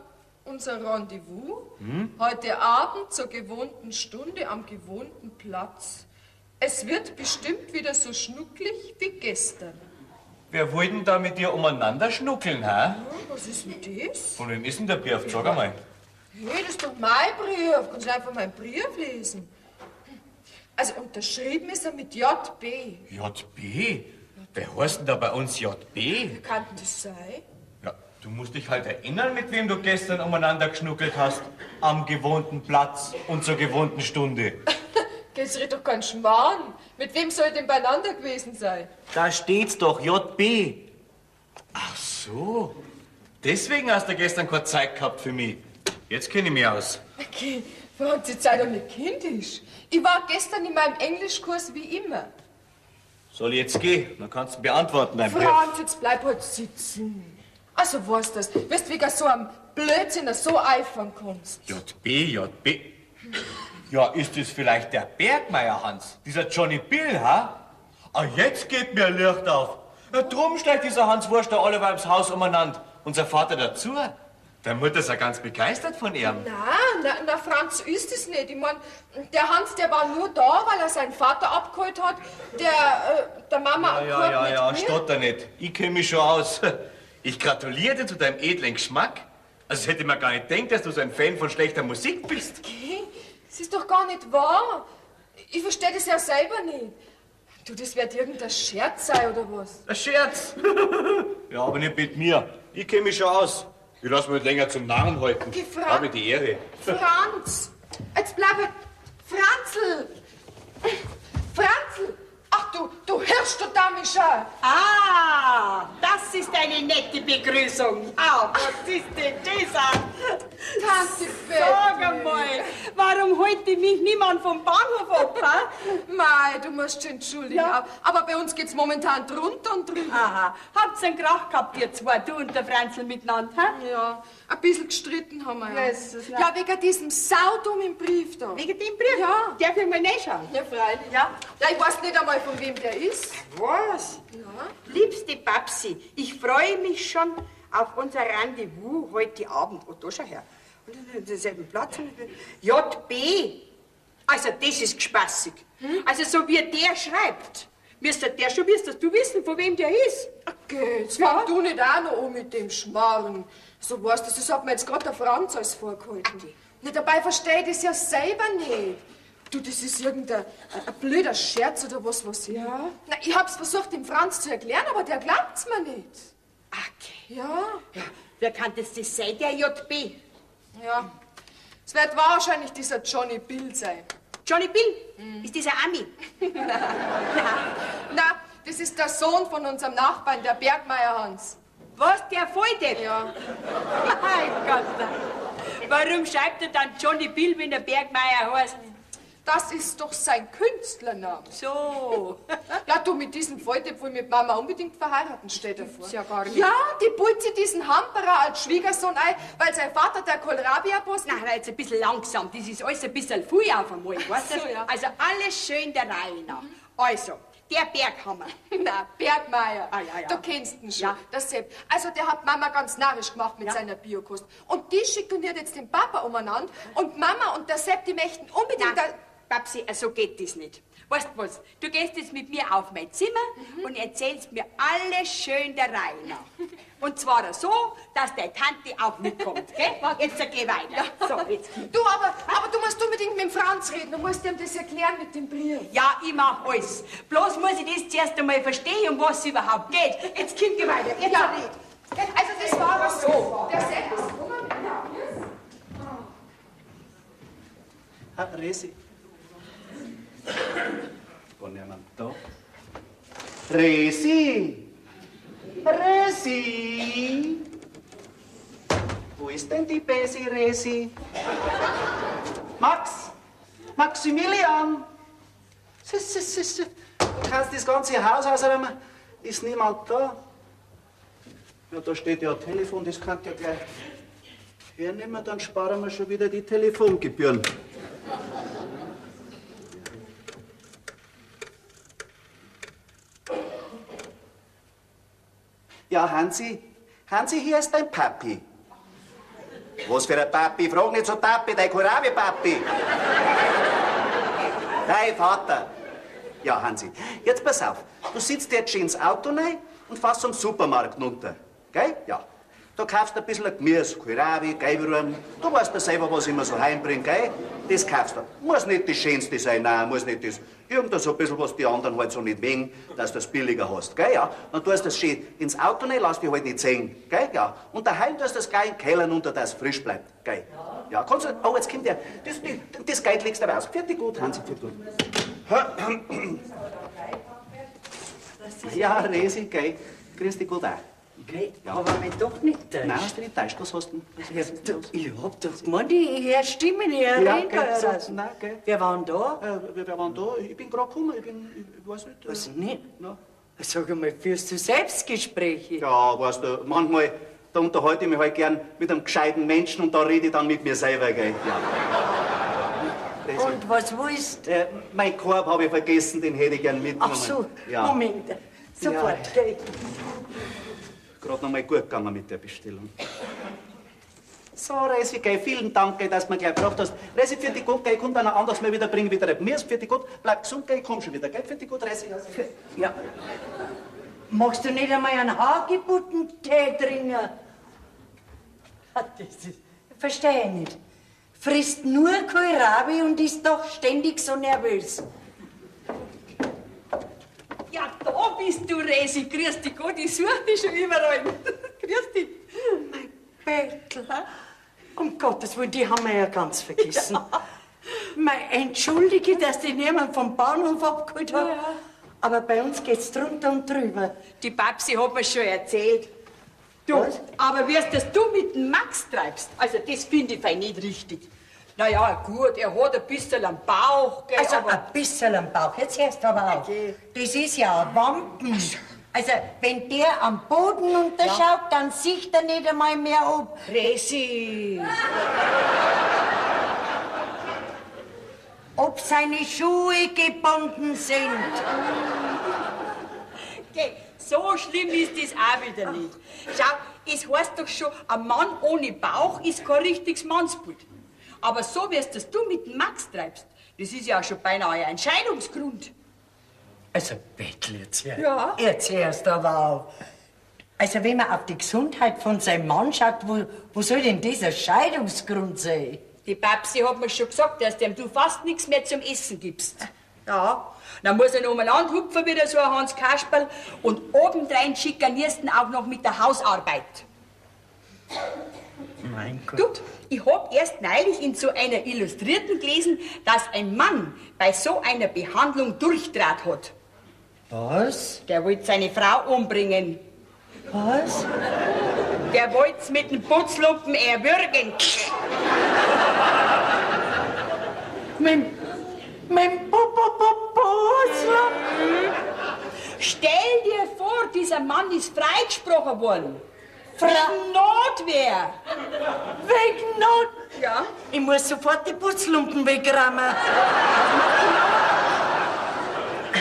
unser Rendezvous. Hm? Heute Abend zur gewohnten Stunde am gewohnten Platz. Es wird bestimmt wieder so schnucklig wie gestern. Wer wollte denn da mit dir umeinander schnuckeln, hä? Was ist denn das? Von wem ist denn der Brief? Sag einmal. Hey, das ist doch mein Brief. Kannst du einfach meinen Brief lesen? Also unterschrieben ist er mit JB. JB? Wer heißt denn da bei uns JB? Wie kann denn das sein? Ja, du musst dich halt erinnern, mit wem du gestern umeinander geschnuckelt hast. Am gewohnten Platz und zur gewohnten Stunde. Das ist doch kein Schmarrn. Mit wem soll denn beieinander gewesen sein? Da steht's doch, JB. Ach so. Deswegen hast du gestern keine Zeit gehabt für mich. Jetzt kenne ich mich aus. Okay, Franz, jetzt sei doch nicht kindisch. Ich war gestern in meinem Englischkurs wie immer. Soll ich jetzt gehen? Dann kannst du beantworten, dein Brief. Franz, jetzt bleib halt sitzen. Also, weißt du das, wirst wegen so einem Blödsinn so eifern kannst. JB, JB. Ja, ist das vielleicht der Bergmeier Hans? Dieser Johnny Bill, ha? Ah, jetzt geht mir Licht auf. Ja, drum schlägt dieser Hans Wurst da alle beim Haus umeinander. Unser Vater dazu. Deine Mutter ist ja ganz begeistert von ihm. Na, na, na, Franz, so ist es nicht. Ich mein, der Hans, der war nur da, weil er seinen Vater abgeholt hat, der Mama Ja, einen Korb ja, mit ja, mir. stotter nicht. Ich kenn mich schon aus. Ich gratuliere dir zu deinem edlen Geschmack. Also, das hätte man gar nicht gedacht, dass du so ein Fan von schlechter Musik bist. Okay, das ist doch gar nicht wahr. Ich verstehe das ja selber nicht. Du, das wird irgendein Scherz sein, oder was? Ein Scherz. Ja, aber nicht mit mir. Ich kenn mich schon aus. Ich lass mich nicht länger zum Narren halten. Geh, Franz. Habe die Ehre. Franz! Jetzt bleib halt. Franzl! Franzl! Ach du, du Hirsch, du Damischer! Ah, das ist eine nette Begrüßung. Ah, was ist denn das? Tante Betty. Sag einmal, warum holt die mich niemand vom Bahnhof ab? Ha? Mei, du musst dich entschuldigen. Ja. Aber bei uns geht's momentan drunter und drüber. Aha, habt's einen Krach gehabt, ihr zwei, du und der Franzl miteinander, ha? Ja, ein bisschen gestritten haben wir ja. Jesus, na. ja, wegen diesem saudummen Brief da. Wegen dem Brief? Ja. Darf ich mal reinschauen? Ja, freilich. Ja. Ja, ich weiß nicht einmal, von wem der ist. Was? Ja. Liebste Babsi, ich freue mich schon auf unser Rendezvous heute Abend. Oh, da schau her. Und dann denselben Platz. JB. Also, das ist gespassig. Also, so wie der schreibt, müsste der schon wissen, dass du wissen, von wem der ist. Okay, jetzt fang du nicht auch noch an mit dem Schmarrn. So weißt du, das hat mir jetzt gerade der Franz alles vorgehalten. Na, dabei verstehe ich das ja selber nicht. Du, das ist irgendein ein blöder Scherz oder was weiß ich. Ja. Na, ich hab's versucht, dem Franz zu erklären, aber der glaubt's mir nicht. Okay. Ja, Ja, wer kann das, das sein, der JB? ja. Es wird wahrscheinlich dieser Johnny Bill sein. Johnny Bill? Ist dieser Ami? Na, das ist der Sohn von unserem Nachbarn, der Bergmeier Hans. Was, der Volldepp? Ja. Mein Gott. Warum schreibt er dann Johnny Bill, wenn er Bergmeier heißt? Das ist doch sein Künstlername. So. Ja, du, mit diesem Volldepp will mit Mama unbedingt verheiraten, steht er vor. ja gar nicht. Ja, die pult sich diesen Hamperer als Schwiegersohn ein, weil sein Vater der Kohlrabi-Apostel... Na, na, jetzt ein bisschen langsam. Das ist alles ein bisschen viel auf einmal, weißt du? So, ja. Also alles schön der Reihe nach. Also, der Berghammer. Na, Bergmeier. Ah, ja, ja. Du kennst ihn schon, Ja. der Sepp. Also, der hat Mama ganz narrisch gemacht mit Ja. seiner Biokost. Und die schikaniert jetzt den Papa umeinander. Und Mama und der Sepp, die möchten unbedingt... Na, Babsi, so geht das nicht. Weißt du was? Du gehst jetzt mit mir auf mein Zimmer und erzählst mir alles schön der Reihe nach. Und zwar so, dass deine Tante auch mitkommt, gell? Jetzt geh weiter. So, jetzt. Du, aber du musst unbedingt mit dem Franz reden. Du musst ihm das erklären mit dem Brief. Ja, ich mach alles. Bloß muss ich das zuerst einmal verstehen, um was es überhaupt geht. Jetzt komm, geh weiter. Jetzt Ja. red. Also, das war aber so. Der Sepp ist gekommen mit dem Brief. Ah, Resi. War niemand da? Resi! Resi! Wo ist denn die Besi, Resi? Max! Maximilian! Du kannst das ganze Haus ausräumen. Ist niemand da? Ja, da steht ja ein Telefon, das kann ja gleich hernehmen, dann sparen wir schon wieder die Telefongebühren. Ja, Hansi. Hansi, hier ist dein Papi. Was für ein Papi? Frag nicht so Papi, dein Kohlrabi-Papi. Dein Vater. Ja, Hansi, jetzt pass auf. Du sitzt jetzt schön ins Auto rein und fährst zum Supermarkt runter. Gell? Ja. Da kaufst du ein bisschen Gemüse, Kohlrabi, Gelbrühren. Du weißt ja selber, was ich immer so heimbringe, gell? Das kaufst du. Muss nicht das Schönste sein, nein, muss nicht das. Irgend so ein bisschen, was die anderen halt so nicht mögen, dass du das billiger hast, gell? Ja. Dann tust du das schön ins Auto rein, lass dich halt nicht sehen, gell? Ja. Und daheim tust du das gleich in den Keller runter, dass es frisch bleibt, gell? Ja, kannst du. Oh, jetzt kommt der. Das Geld legst du aber aus. Fertig gut, Hansi, fertig gut. Ja, Resi, gell. Grüß dich gut auch. Okay, Ja. aber mich doch nicht täuscht. Nein, hast du nicht täuscht. Was hast du denn? Ja, du, ich hab doch gemeint, ich hör Stimmen, ich Ja, erinnere gell, so, das. nein, gell. Wer war denn da? Wer war denn da? Ich bin gerade gekommen, ich weiß nicht. Was nicht? Na. Sag einmal, führst du Selbstgespräche? Ja, weißt du, manchmal, da unterhalte ich mich halt gern mit einem gescheiten Menschen und da rede ich dann mit mir selber, gell. Ja. Resi. Und was willst du? Mein Korb habe ich vergessen, den hätte ich gern mitgenommen. Ach so, ja. Moment. Sofort, Ja. gell? Gerade noch mal gut gegangen mit der Bestellung. So, Resi, gell, vielen Dank, gell, dass du mir gleich gebracht hast. Resi, für die gut, gell, ich komm dann ein anderes Mal wieder, bring wieder ein Gemüse, für die gut, bleib gesund, gell, ich komm schon wieder, gell, für die gut, Resi. Ja. Magst du nicht einmal einen Hagebuttentee trinken? Ah, Das ist, verstehe ich nicht. Frisst nur Kohlrabi und ist doch ständig so nervös. Ja, da bist du, Resi. Grüß dich Gott, ich such dich schon überall. Grüß dich. Mein Bettel. Um Gottes Willen, die haben wir ja ganz vergessen. Mei, entschuldige, dass dich niemand vom Bahnhof abgeholt hat. Ja. Aber bei uns geht's drunter und drüber. Die Babsi hat mir schon erzählt. Du, aber wie es das du mit dem Max treibst, also das finde ich fein nicht richtig. Na ja, gut, er hat ein bisschen am Bauch, gell, Also aber ein bisschen am Bauch. Jetzt hörst du aber auf. Das ist ja ein Wampen. Also, wenn der am Boden unterschaut, dann sieht er nicht einmal mehr, ob... Resi! Ob seine Schuhe gebunden sind. Geh, so schlimm ist das auch wieder nicht. Schau, es heißt doch schon, ein Mann ohne Bauch ist kein richtiges Mannsbild. Aber so, wie es das du mit dem Max treibst, das ist ja auch schon beinahe ein Scheidungsgrund. Also, Bettel, jetzt hör. Ja. Jetzt hörst du aber auf. Also, wenn man auf die Gesundheit von seinem Mann schaut, wo soll denn dieser Scheidungsgrund sein? Die Babsi hat mir schon gesagt, dass dem du fast nichts mehr zum Essen gibst. Ja. Dann muss er noch umeinander hupfen wieder so ein Hans Kasperl und obendrein schikanierst ihn auch noch mit der Hausarbeit. Mein Gott. Du, ich hab erst neulich in so einer Illustrierten gelesen, dass ein Mann bei so einer Behandlung Durchdraht hat. Was? Der wollte seine Frau umbringen. Was? Der wollt's mit dem Putzlumpen erwürgen. Mit Putzlumpen? Stell dir vor, dieser Mann ist freigesprochen worden. Wegen Notwehr. Wegen Not? Ja. Ich muss sofort die Putzlumpen wegrammen.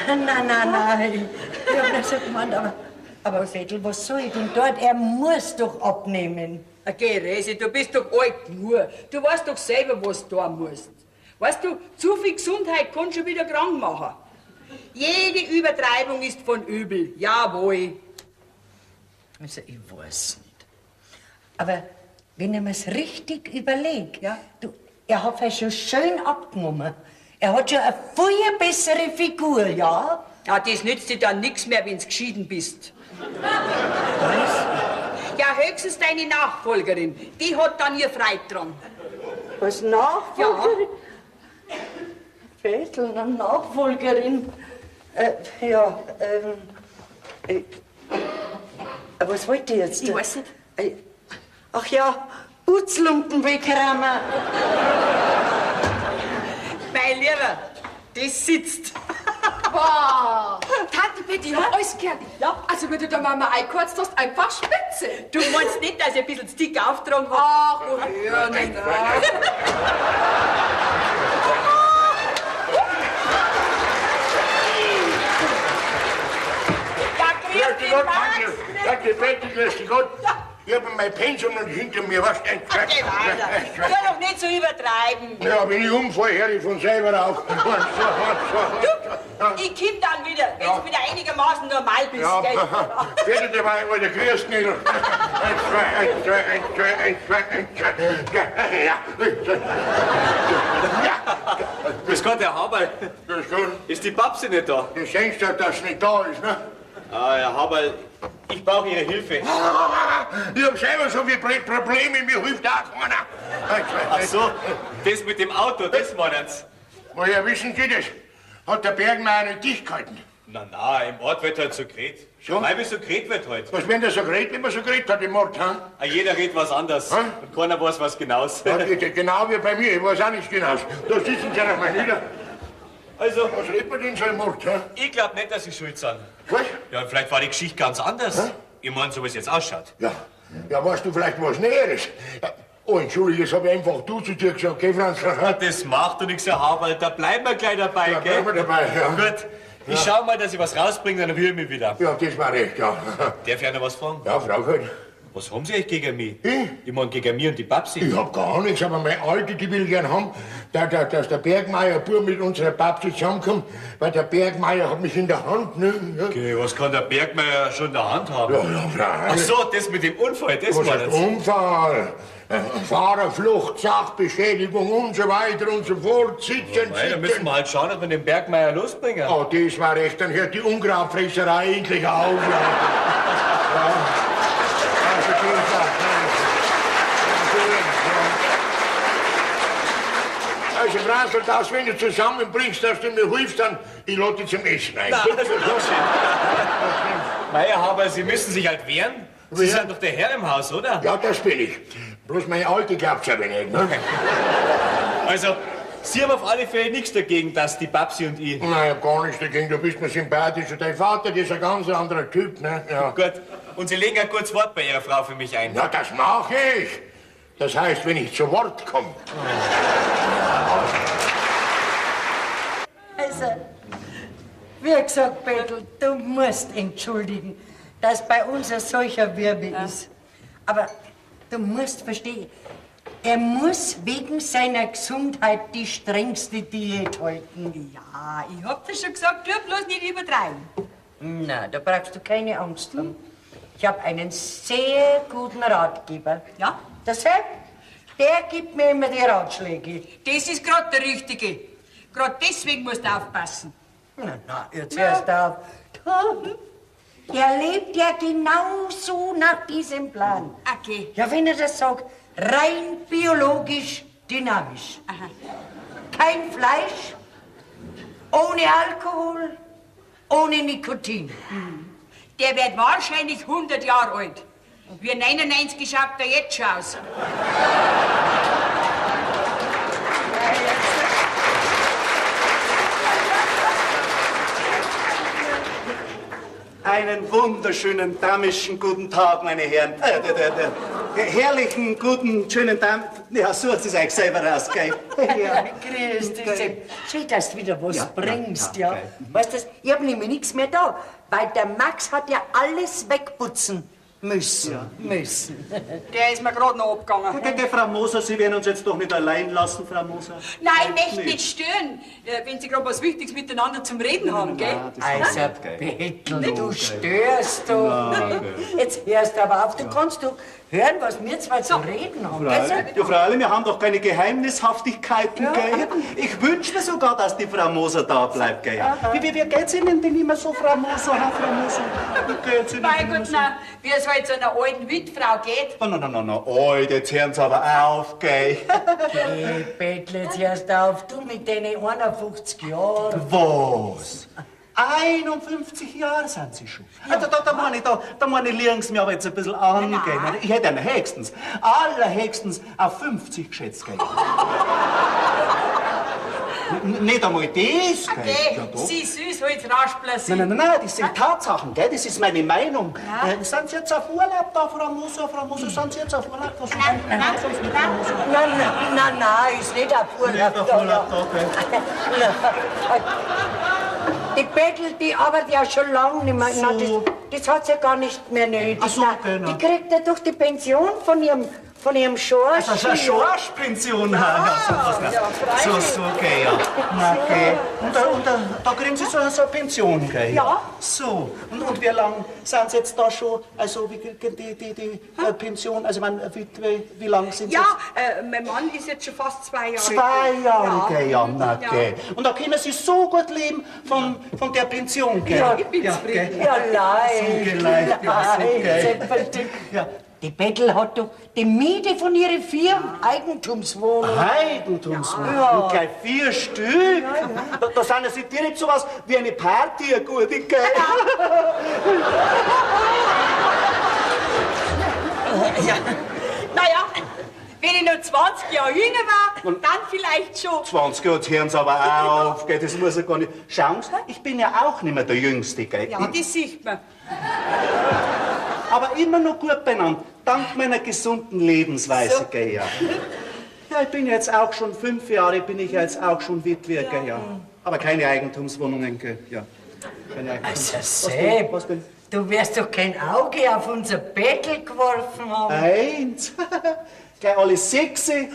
Nein, nein, nein. Ich hab nicht so gemeint, aber Vettel, was soll ich denn dort? Er muss doch abnehmen. Okay, Resi, du bist doch alt genug. Du weißt doch selber, was du tun musst. Weißt du, zu viel Gesundheit kann schon wieder krank machen. Jede Übertreibung ist von übel. Jawohl. Also, ich weiß nicht. Aber wenn ich mir's richtig überleg, ja? Du, er hat ja schon schön abgenommen. Er hat schon eine viel bessere Figur, ja? Ja, das nützt dir dann nix mehr, wenn's geschieden bist. Was? Ja, höchstens deine Nachfolgerin. Die hat dann ihr Freude dran. Was, Nachfolgerin? Ja. Vettel, eine Nachfolgerin. Was wollte ich jetzt? Ich weiß nicht. Ach ja, Putzlumpen wegrammen. Mein Lieber, das sitzt. Boah, Tante Betty, ich hab alles gehört. Ja. Also, wenn du der Mama eingekürzt hast, einfach spitze. Du meinst nicht, dass ich ein bisschen zu dick aufgetragen hab? Ach, woher, nein, nein. Ja, grüß dich, Gott, Max. danke. Danke, Betty, grüß dich Gott. Ja. Ich habe mein Pensum noch hinter mir. Was? Okay, weiter. Tu doch nicht so übertreiben. Ja, wenn ich umfalle, höre ich von selber auf. Du, ich komm dann wieder, wenn du wieder einigermaßen normal bist. Ja, gell? Fertig dabei, alter, grüß dich. 1, 2, 1, 2, 1, 2, 1, 2, 1, 2. Ja, ja. Grüß Gott, Herr Haberl. Grüß Gott. Ist die Babsi nicht da? Du denkst doch, dass sie nicht da ist, ne? Ah, Herr Haberl, ich brauche Ihre Hilfe. Ich hab selber so viele Probleme, mir hilft auch keiner. Ach so, das mit dem Auto, das meinen Sie. Woher wissen Sie das? Hat der Bergmeier nicht dicht gehalten? Na, na, im Ort wird halt so geredet. So? Weil wie so geredet wird halt. Was wird da so geredet, wenn man so geredet hat im Ort, hm? Ah, jeder redet was anderes. Hm? Und keiner weiß was genaues. Ja, genau wie bei mir, ich weiß auch nichts genau. Da sitzen Sie noch mal nieder. Also, was redet man denn so im Ort, hm? Ich glaub nicht, dass Sie schuld sind. Was? Ja, vielleicht war die Geschichte ganz anders. Hä? Ich mein, so wie es jetzt ausschaut. Ja, ja, weißt du vielleicht was Näheres? Ja. Oh, Entschuldige, jetzt hab ich einfach du zu dir gesagt, gell, Franz? Das macht doch nichts, Herr Haberl. Da bleiben wir gleich dabei, Da gell? bleiben wir dabei, ja. Gut, ich schau mal, dass ich was rausbringe, dann rühre ich mich wieder. Ja, das war recht, ja. Darf ich auch noch was fragen? Ja, frag halt. Was haben Sie eigentlich gegen mich? Ich? Ich mein, gegen mich und die Babsi. Ich hab gar nichts, aber meine Alte, die will gern haben, dass der Bergmeier Bub mit unserer Babsi zusammenkommt, weil der Bergmeier hat mich in der Hand, ne? Ja. Okay, was kann der Bergmeier schon in der Hand haben? Ja, ja, freilich. Ach so, das mit dem Unfall, das Was war heißt das. Unfall? Fahrerflucht, Sachbeschädigung und so weiter und so fort. Sitzen, Mei, da müssen sitzen. wir halt schauen, ob wir den Bergmeier losbringen. Oh, das war recht, dann hört die Unkrautfresserei endlich auf. Ja. Ja. Also, das war... Also, Franzl, das, wenn du zusammenbringst, dass du mir hilfst, dann ich lade dich zum Essen ein. Na, also, danke schön. Mei, Herr Haberl, Sie müssen sich halt wehren. Sie sind doch der Herr im Haus, oder? Ja, das bin ich. Bloß meine Alte glaubt's aber nicht, ne? Also, Sie haben auf alle Fälle nichts dagegen, dass die Babsi und ich... Nein, ich hab gar nichts dagegen. Du bist mir sympathisch. Und dein Vater, der ist ein ganz anderer Typ, ne? Ja. Gut. Und Sie legen ein kurzes Wort bei Ihrer Frau für mich ein. Ja, das mache ich. Das heißt, wenn ich zu Wort komme. Also, wie gesagt, Bettel, du musst entschuldigen, dass bei uns ein solcher Wirbel ist. Aber du musst verstehen, er muss wegen seiner Gesundheit die strengste Diät halten. Ja, ich hab dir schon gesagt, du bloß nicht übertreiben. Na, da brauchst du keine Angst haben. Ich habe einen sehr guten Ratgeber. Ja? Der Sepp, der gibt mir immer die Ratschläge. Das ist grad der Richtige. Grad deswegen musst du aufpassen. Na, na, jetzt hörst du auf. Du, der lebt ja genauso nach diesem Plan. Okay. Ja, wenn er das sagt, rein biologisch dynamisch. Aha. Kein Fleisch, ohne Alkohol, ohne Nikotin. Der wird wahrscheinlich 100 Jahre alt. Wie 99 schaut der jetzt schon aus. Einen wunderschönen damischen guten Tag, meine Herren. Herrlichen, guten, schönen Dam... Ja, sucht es euch selber raus, gell? Ja. Grüß dich, Sepp. Schön, dass du wieder was Ja, bringst, ja, ja. ja, gell. Weißt du, ich hab nämlich nichts mehr da, weil der Max hat ja alles wegputzen müssen. Müssen. Der ist mir grad noch abgegangen. Gell, Frau Moser, Sie werden uns jetzt doch nicht allein lassen, Frau Moser. Nein, ich möchte nicht stören, wenn Sie grad was Wichtiges miteinander zum Reden haben, gell? Also, Bettel, du störst doch. Jetzt hörst du aber auf, du kannst doch hören, was wir zwei zu reden haben. gell, Sepp? Ja, freilich, wir haben doch keine Geheimnishaftigkeiten, gell? Ich wünsche mir sogar, dass die Frau Moser da bleibt, gell? Wie geht's Ihnen denn immer so, Frau Moser, ha, Frau Moser? Wie geht's Ihnen Mein denn immer Gott, so? na, wie es halt so einer alten Witfrau geht. Na, na, na, na, na, alt, jetzt hören Sie aber auf, gell? Geh, Bettel, jetzt hörst du auf, du mit deinen 51 Jahren. Was? 51 Jahre sind Sie schon. Also da meine ich, da meine ich, liegen Sie mir aber jetzt ein bisschen an, gell? Ich hätte einen höchstens, allerhöchstens auf 50 geschätzt, gell? Nicht einmal das, gell? Okay, Ja, doch. sie süß halt raspler Nein, nein, nein, nein, das sind Tatsachen, gell? Das ist meine Meinung. Sind Sie jetzt auf Urlaub da, Frau Moser? Frau Moser, sind Sie jetzt auf Urlaub? Was nein, nein, nein, Nein, nein, nein, nein, ist nicht auf Urlaub. Nicht auf Urlaub da, gell? Die Bettel, die arbeitet ja schon lange nicht mehr. So. Nein, das hat sie ja gar nicht mehr nötig. Ach so, Nein, genau. Die kriegt ja durch die Pension von ihrem Schorsch. Das ist eine Schorschpension. Ja, so, so, so, okay, ja. Na, okay. Und da kriegen Sie so eine Pension, gell? Ja. So, und wie lange sind Sie jetzt da schon, also wie, die Pension, also ich meine, wie lange sind Sie Ja, jetzt? mein Mann ist jetzt schon fast 2 Jahre. 2 Jahre, Ja. gell, ja, na, Ja. gell. Und da können Sie so gut leben von der Pension, gell? Ja, ich bin zufrieden. gell. Ja, leicht. So leicht, ja, so gell. Selbstverständlich. Ja. Die Bettel hat doch die Miete von ihren 4 Eigentumswohnungen. Eigentumswohnung. Ja. Und gleich 4 Stück. Da sind ja sie direkt sowas wie eine Party, eine gute, gell? Naja, wenn ich noch 20 Jahre jünger war, dann vielleicht schon. 20 Jahre, jetzt hören Sie aber auf, gell? Das muss ja gar nicht. Schauen Sie, ich bin ja auch nicht mehr der Jüngste, gell? Ja, das sieht man. Aber immer noch gut beieinander, dank meiner gesunden Lebensweise, So. gell, ja. Ja, ich bin jetzt auch schon 5 Jahre, bin ich ja jetzt auch schon Witwer, gell, ja. Aber keine Eigentumswohnungen, gell, ja. Keine Eigentumswohnungen. Also, Sepp, Was denn? du wirst doch kein Auge auf unser Bettel geworfen haben. Eins. Gleich alle 6. Wieso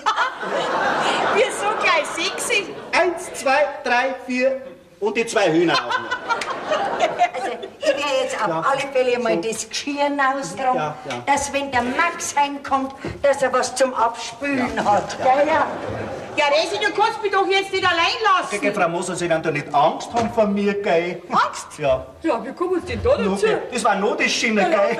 gleich 6? 1, 2, 3, 4 und die 2 Hühner auch noch. Also, ich werde jetzt auf alle Fälle mal das Geschirr austragen, Ja, ja. dass wenn der Max heimkommt, dass er was zum Abspülen hat. Ja, ja. Ja, Resi, du kannst mich doch jetzt nicht allein lassen. Gell, Frau Moser, Sie werden doch nicht Angst haben vor mir, gell? Angst? Ja. Ja, wie kommen Sie denn da dazu? Das war nur das Schiene, gell?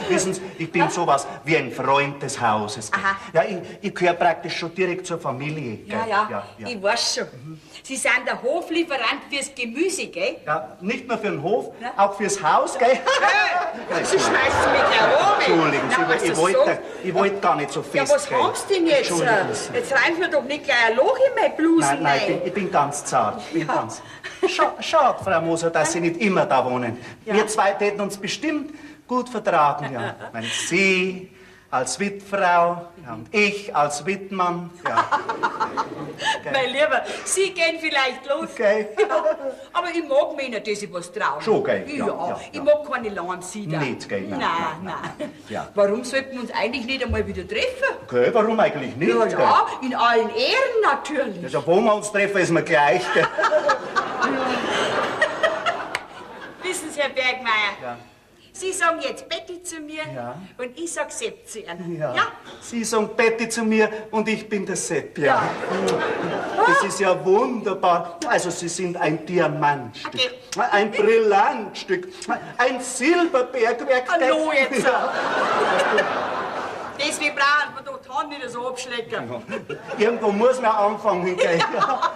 Wissen Sie, ich bin sowas wie ein Freund des Hauses. Gell? Aha. Ja, ich gehöre praktisch schon direkt zur Familie. Gell? Ja, ja, ich weiß schon. Sie sind der Hoflieferant fürs Gemüse, gell? Ja, nicht nur für den Hof, auch fürs Haus, gell? Sie schmeißen mich gleich um. Entschuldigen Sie, Na, was ich das wollte, ich wollte gar nicht so fest. Ja, was gell? haben Sie denn jetzt? Entschuldigen Sie. Jetzt reißen wir doch nicht gleich ein Loch in meine Bluse Nein, nein, rein. ich bin ganz zart. Ich bin ganz. Schade, Frau Moser, dass Sie nicht immer da wohnen. Ja. Wir zwei täten uns bestimmt gut vertragen, ja. Ich meine, Sie als Witfrau ja, und ich als Wittmann. Ja. Mein Lieber, Sie gehen vielleicht los. Okay. Ja, aber ich mag mich nicht, dass ich was traue. Schon, gell? Ja, Ja, ja, ich ja. mag keine Lahmsieder. Nicht, gell? Nein, Nein, nein. Ja. Warum sollten wir uns eigentlich nicht einmal wieder treffen? Okay, warum eigentlich nicht? Ja, gell? ja, in allen Ehren natürlich. Also, wo wir uns treffen, ist mir gleich. Gell? Wissen Sie, Herr Bergmeier, Ja. Sie sagen jetzt Betty zu mir Ja. und ich sag Sepp zu Ihnen. Ja. Sie sagen Betty zu mir und ich bin der Sepp, ja. Das ist ja wunderbar. Also Sie sind ein Diamantstück, Okay. ein Brillantstück, ein Silberbergwerk. Hallo jetzt. Ja. Deswegen brauchen wir doch die Hand nicht so abschlecken. Irgendwo muss man anfangen, gell? Ja.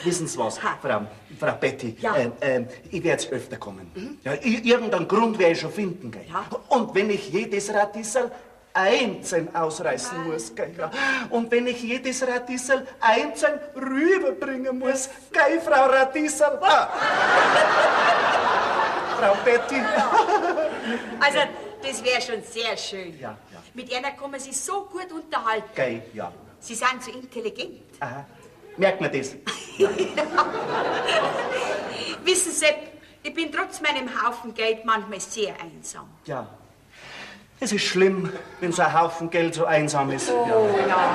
Wissen Sie was, Frau Betty, Ja. ich werde jetzt öfter kommen. Ja, irgendeinen Grund werde ich schon finden, gell? Ja. Und wenn ich jedes Radissel einzeln ausreißen muss, gell? Ja. Und wenn ich jedes Radissel einzeln rüberbringen muss, gell, Frau Radissel? Ah. Frau Betty. Also, das wäre schon sehr schön. Ja, ja. Mit einer kann man sich so gut unterhalten. Gell, ja. Sie sind so intelligent. Aha. Merkt man das? Wissen Sie, ich bin trotz meinem Haufen Geld manchmal sehr einsam. Ja. Es ist schlimm, wenn so ein Haufen Geld so einsam ist. Oh ja.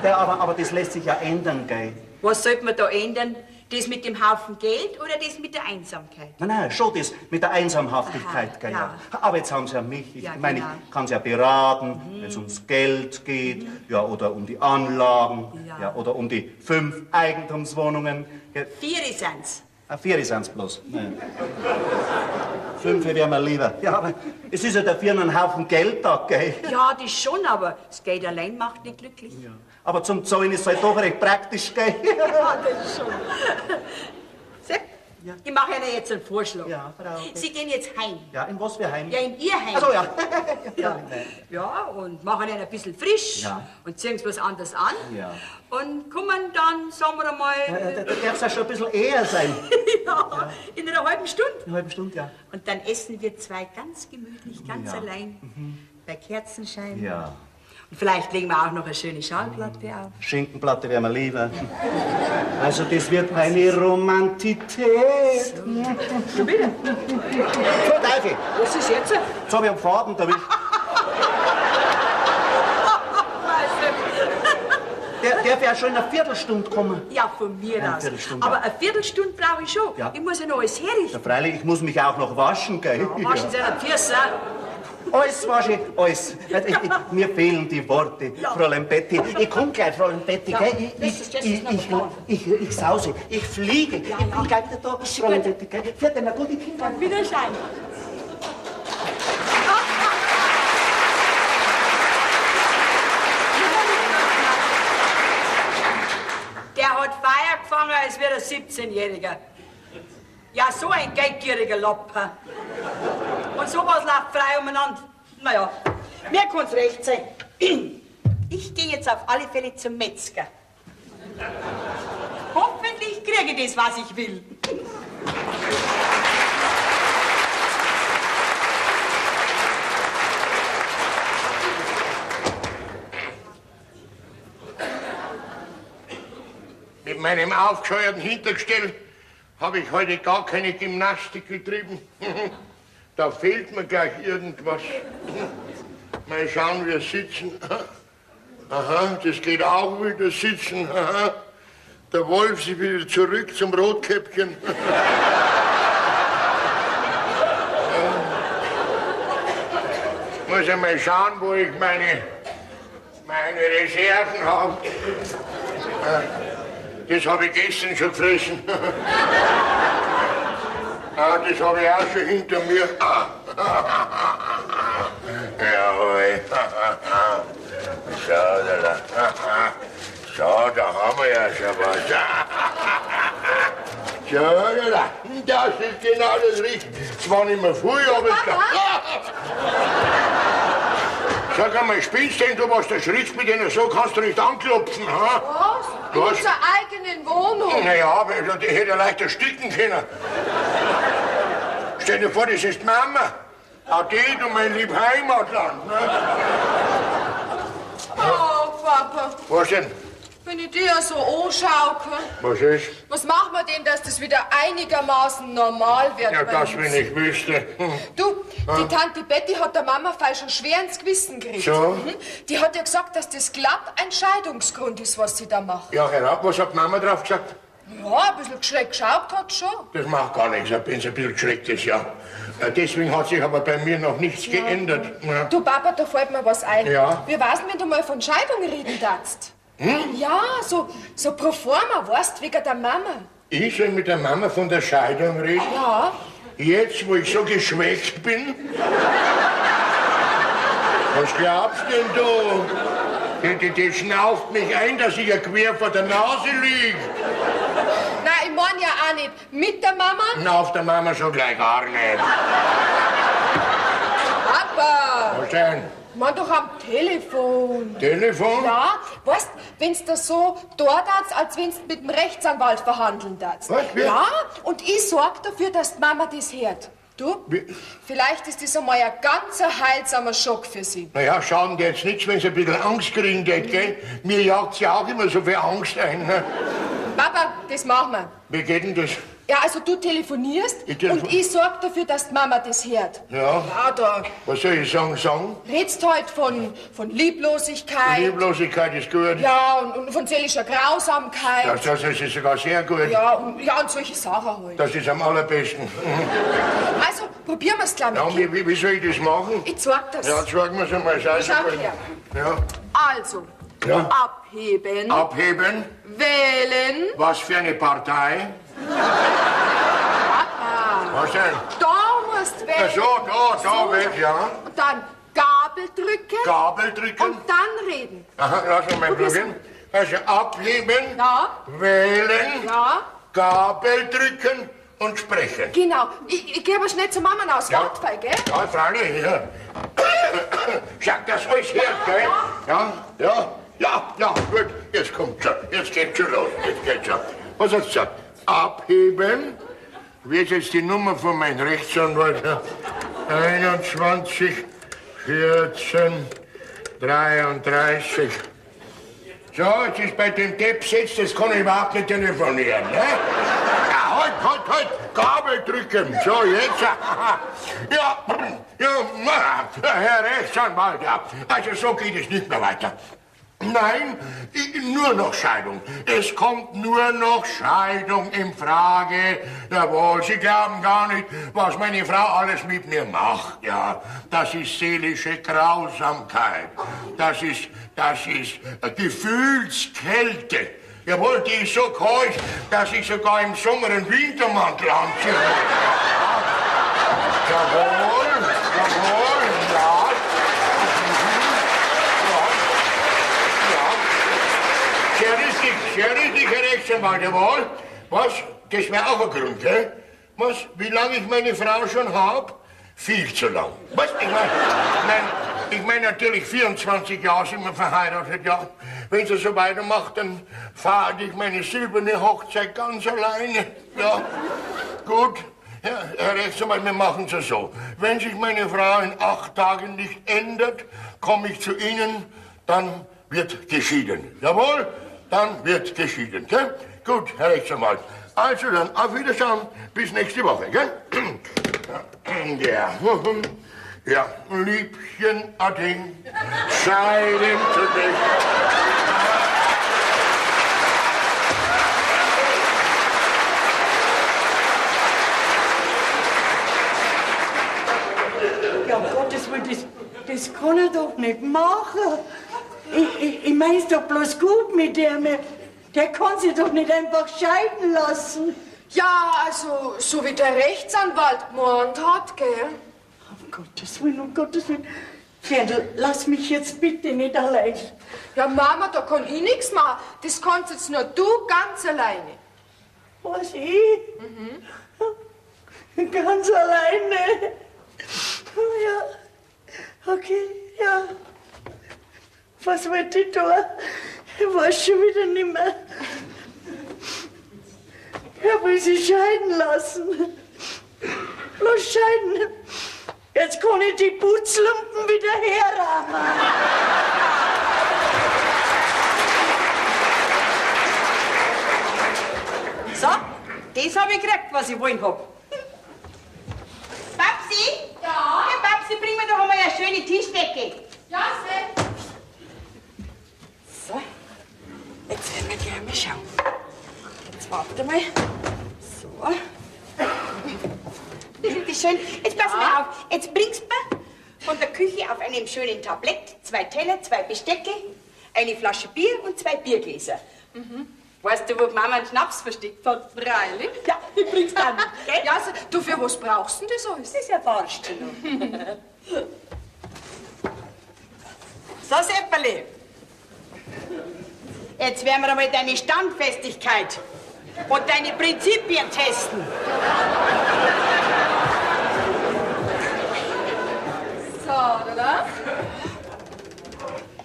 Ja, aber das lässt sich ja ändern, gell? Was sollte man da ändern? Das mit dem Haufen Geld oder das mit der Einsamkeit? Nein, nein, schon das mit der Einsamhaftigkeit, Aha, gell? ja. Ja. Aber jetzt haben Sie ja mich. Ich Ja, meine, genau. ich kann Sie ja beraten, wenn es ums Geld geht, ja, oder um die Anlagen, Ja. ja. oder um die 5 Eigentumswohnungen. Gell? 4 sind's. Ah, 4 sind's bloß. Nein. 5 wären mir lieber. Ja, aber es ist ja dafür noch ein Haufen Geld da, gell? Ja, das schon, aber das Geld allein macht nicht glücklich. Ja. Aber zum Zahlen ist es halt doch recht praktisch, gell? Ja, das schon. Sepp, ich mache Ihnen jetzt einen Vorschlag. Ja, Frau. Sie gehen jetzt heim. Ja, in was für Heim? Ja, in Ihr Heim. Ach so, ja. Ja. Ja, und machen ihn ein bisschen frisch Ja. und ziehen was anderes an. Ja. Und kommen dann, sagen wir einmal, Ja, da darf's ja schon ein bisschen eher sein. ja, in einer halben Stunde. Eine halbe Stunde, ja. Und dann essen wir zwei ganz gemütlich, ganz Ja. Mhm. allein, bei Kerzenschein. Ja. Und vielleicht legen wir auch noch eine schöne Schallplatte auf. Schinkenplatte wäre mir lieber. Also das wird eine Romantität. Schon wieder? So, Teufel, Was ist jetzt? jetzt hab ich einen Faden erwischt. Der darf ja schon in einer Viertelstunde kommen. Ja, von mir Eine aus. Viertelstunde, Aber ja. eine Viertelstunde brauche ich schon. Ja. Ich muss ja noch alles herrichten. Ja, freilich, ich muss mich auch noch waschen, gell? Ja, waschen Sie ja die Füße. Alles wasche ich, alles. Mir fehlen die Worte, Ja. Fräulein Betty. Ich komm gleich, Fräulein Betty, Ja. gell? Ich, ich sause, ich fliege. Ja, Ich bin ja. gleich wieder da, Fräulein Betty, gell? Vierte, na gut, ich komm gleich. Wiederschein. Der hat Feuer gefangen, als wäre er 17-Jähriger. Ja, so ein geldgieriger Lapper. Und sowas läuft frei umeinander. Naja, mir kann's recht sein. Ich gehe jetzt auf alle Fälle zum Metzger. Hoffentlich kriege ich das, was ich will. Mit meinem aufgescheuerten Hintergestell habe ich heute gar keine Gymnastik getrieben. Da fehlt mir gleich irgendwas. Mal schauen, wir sitzen. Aha, das geht auch wieder sitzen. Aha. Der Wolf ist wieder zurück zum Rotkäppchen. Ja. Muss ich mal schauen, wo ich meine Meine Reserven habe. Das habe ich gestern schon gefressen. Ah, das habe ich auch schon hinter mir. Ah. Jawohl. So, da, da. So, da haben wir ja schon was. So, da, da. Das ist genau das Richtige. Zwar nicht mehr früh, aber... Sag einmal, spinnst denn du, was du schrittst mit denen? So kannst du nicht anklopfen, ha? Was? In Was? unserer eigenen Wohnung. Naja, aber die hätte ja leicht ersticken können. Stell dir vor, das ist Mama. Ade, du mein lieb Heimatland. Ne? Oh, Papa, Was denn? wenn ich dir so anschaue, Was ist? was machen wir denn, dass das wieder einigermaßen normal wird? Ja, bei das, uns? wenn ich wüsste. Du, die Tante Betty hat der Mama falsch schon schwer ins Gewissen gekriegt. So? Mhm. Die hat ja gesagt, dass das glatt ein Scheidungsgrund ist, was sie da macht. Ja, Herr, was hat Mama drauf gesagt? Ja, ein bisschen schräg geschaut hat schon. Das macht gar nichts, wenn sie ein bisschen geschreckt ist, ja. Deswegen hat sich aber bei mir noch nichts geändert. Ja. Du, Papa, da fällt mir was ein. Ja. Wie war's denn, wenn du mal von Scheidung reden darfst? Hm? Ja, so pro forma, weißt, wegen der Mama. Ich soll mit der Mama von der Scheidung reden? Ja. Jetzt, wo ich so geschwächt bin? Was glaubst denn du? Die schnauft mich ein, dass ich ja quer vor der Nase lieg. Nein, ich mein ja auch nicht mit der Mama. Na, auf der Mama schon gleich gar nicht. Papa, Was denn? ich mein doch am Telefon. Telefon? Ja, weißt, wenn's das so dort darfst, als wenn's mit dem Rechtsanwalt verhandeln darfst. Was, wie? Ja, und ich sorg dafür, dass die Mama das hört. Du, Wie? vielleicht ist das einmal ein ganz heilsamer Schock für sie. Naja, schauen die jetzt nichts, wenn sie ein bisschen Angst kriegen, tät, gell? Mir jagt ja auch immer so viel Angst ein. Ne? Papa, das machen wir. Wie geht denn das? Ja, also du telefonierst Ich telefon- und ich sorg dafür, dass die Mama das hört. Ja. Ja, da Was soll ich sagen? Sagen? redst halt von Lieblosigkeit. Lieblosigkeit ist gut. Ja, und von seelischer Grausamkeit. Das ist sogar sehr gut. Ja, und solche Sachen halt. Das ist am allerbesten. Also, probieren wir's gleich Ja, mit. und wie soll ich das machen? Ich zeig das. Ja, zeig mir's einmal. Schau Schau her. Ja. Also, Ja. abheben, Abheben. wählen. Was für eine Partei? Was denn? Da musst wählen. Ja, so, da, So. weg, ja. Und dann Gabel drücken. Gabel drücken. Und dann reden. Aha, lass uns mal Probier's. probieren. Also abheben, Ja. wählen, Ja. Gabel drücken und sprechen. Genau. Ich geh aber schnell zur Mama raus. Ja. Wart, gell? Ja, freilich, ja. Schaut das alles her, gell? Ja, ja, ja, ja, gut. Jetzt kommt schon. Jetzt geht's schon los. Jetzt geht's schon. Was hat's gesagt? Abheben. Wie ist jetzt die Nummer von meinem Rechtsanwalt? 21, 14, 33. So, jetzt ist bei dem Depp sitzt, das kann ich überhaupt nicht telefonieren, ne? Ja, halt, halt, halt! Gabel drücken! So, jetzt! Ja, ja, Herr Rechtsanwalt, ja. Also so geht es nicht mehr weiter. Nein, nur noch Scheidung. Es kommt nur noch Scheidung in Frage. Jawohl, Sie glauben gar nicht, was meine Frau alles mit mir macht. Ja, das ist seelische Grausamkeit. Das ist Gefühlskälte. Jawohl, die ist so kalt, dass ich sogar im Sommer einen Wintermantel anziehe. Jawohl, jawohl, ja. Sehr richtig, Herr Rechtsanwalt, jawohl. Was? Das wäre auch ein Grund, gell? Was? Wie lange ich meine Frau schon hab? Viel zu lang. Was? Ich mein natürlich 24 Jahre sind wir verheiratet, ja. Wenn sie so weitermacht, dann fahre ich meine silberne Hochzeit ganz alleine. Ja, gut. Ja, Herr Rechtsanwalt, wir machen es so. Wenn sich meine Frau in 8 Tagen nicht ändert, komme ich zu Ihnen, dann wird geschieden. Jawohl, dann wird geschieden. Gell? Gut, Herr Rechtsanwalt. Also dann, auf Wiedersehen, bis nächste Woche, gell? Ja, ja, Liebchen, ade, Scheiden zu dich. Ja, um Gottes Willen, das kann er doch nicht machen. Ich mein's doch bloß gut mit dem. Der kann sich doch nicht einfach scheiden lassen. Ja, also, so wie der Rechtsanwalt gemeint hat, gell? Um Gottes Willen, um Gottes Willen. Ferndl, lass mich jetzt bitte nicht allein. Ja, Mama, da kann ich nichts machen. Das kannst jetzt nur du ganz alleine. Was, ich? Mhm. Ganz alleine? Ja, okay, ja. Was wollte ich tun? Ich weiß schon wieder nicht mehr. Er will sich scheiden lassen. Bloß scheiden. Jetzt kann ich die Putzlumpen wieder herrahmen. So, das hab ich gekriegt, was ich wollen hab. Babsi? Ja? Ja, Babsi, bring mir doch einmal eine schöne Tischdecke. Ja, Sepp. So, jetzt werden wir gleich mal schauen. Jetzt warte mal. So. Ist das schön? Jetzt pass mal auf. Jetzt bringst du mir von der Küche auf einem schönen Tablett 2 Teller, 2 Bestecke, eine Flasche Bier und 2 Biergläser. Mhm. Weißt du, wo die Mama einen Schnaps versteckt hat? Freilich. Ja, die bringst du dann mit, gell? Ja, also, du, für was brauchst du denn das alles? Das erfahrst du noch. So, Sepperli. Jetzt werden wir einmal deine Standfestigkeit und deine Prinzipien testen. So, oder?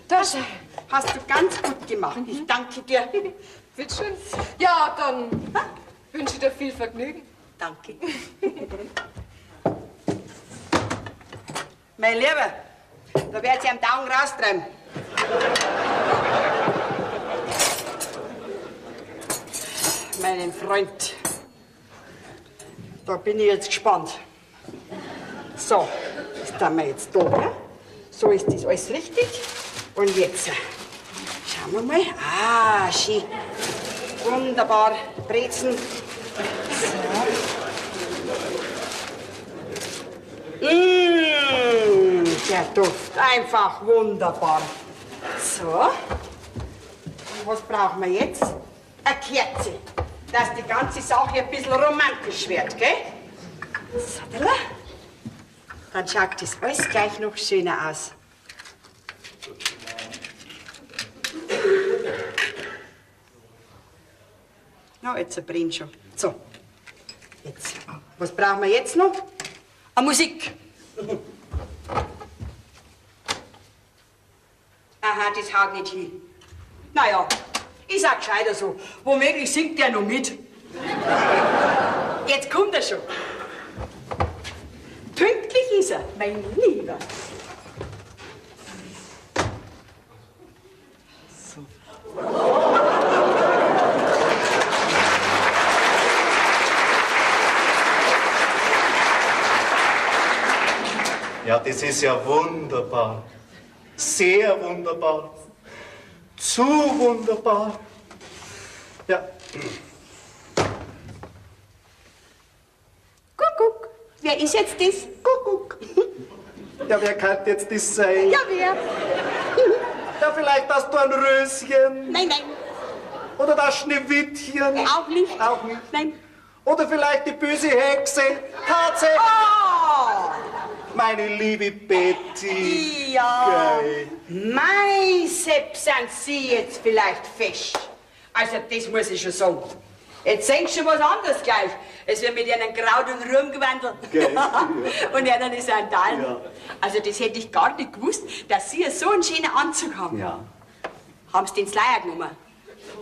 Das hast du ganz gut gemacht. Ich danke dir. Bitte schön. Ja, dann wünsche ich dir viel Vergnügen. Danke. Mein Lieber, da werd ich am Daumen raustreiben. Meinen Freund. Da bin ich jetzt gespannt. So, das tun wir jetzt da, gell? So ist das alles richtig. Und jetzt schauen wir mal. Ah, schön. Wunderbar. Brezen. So. Mmh, der Duft. Einfach wunderbar. So. Und was brauchen wir jetzt? Eine Kerze. Dass die ganze Sache ein bisschen romantisch wird, gell? So, dann schaut das alles gleich noch schöner aus. Na, jetzt brennt schon. So, jetzt. Was brauchen wir jetzt noch? Eine Musik. Aha, das haut nicht hin. Naja, ist auch gescheiter so. Womöglich singt der noch mit. Jetzt kommt er schon. Pünktlich ist er, mein Lieber. So. Ja, das ist ja wunderbar. Sehr wunderbar. Zu wunderbar. Ja. Kuckuck. Wer ist jetzt das? Kuckuck. Ja, wer kann jetzt das sein? Ja, wer? Ja, vielleicht das Dornröschen. Nein, nein. Oder das Schneewittchen. Auch nicht. Auch nicht. Nein. Oder vielleicht die böse Hexe. Tatsächlich. Oh! Meine liebe Betty. Ja. Geil. Mei, Sepp, sind Sie jetzt vielleicht fesch. Also, das muss ich schon sagen. Jetzt sehen Sie schon was anderes gleich. Es wird mit einem Kraut- und Ruhm gewandelt. Und einer ist Sandalen. Ja. Also, das hätte ich gar nicht gewusst, dass Sie so einen schönen Anzug haben. Ja. Haben Sie den Slayer genommen?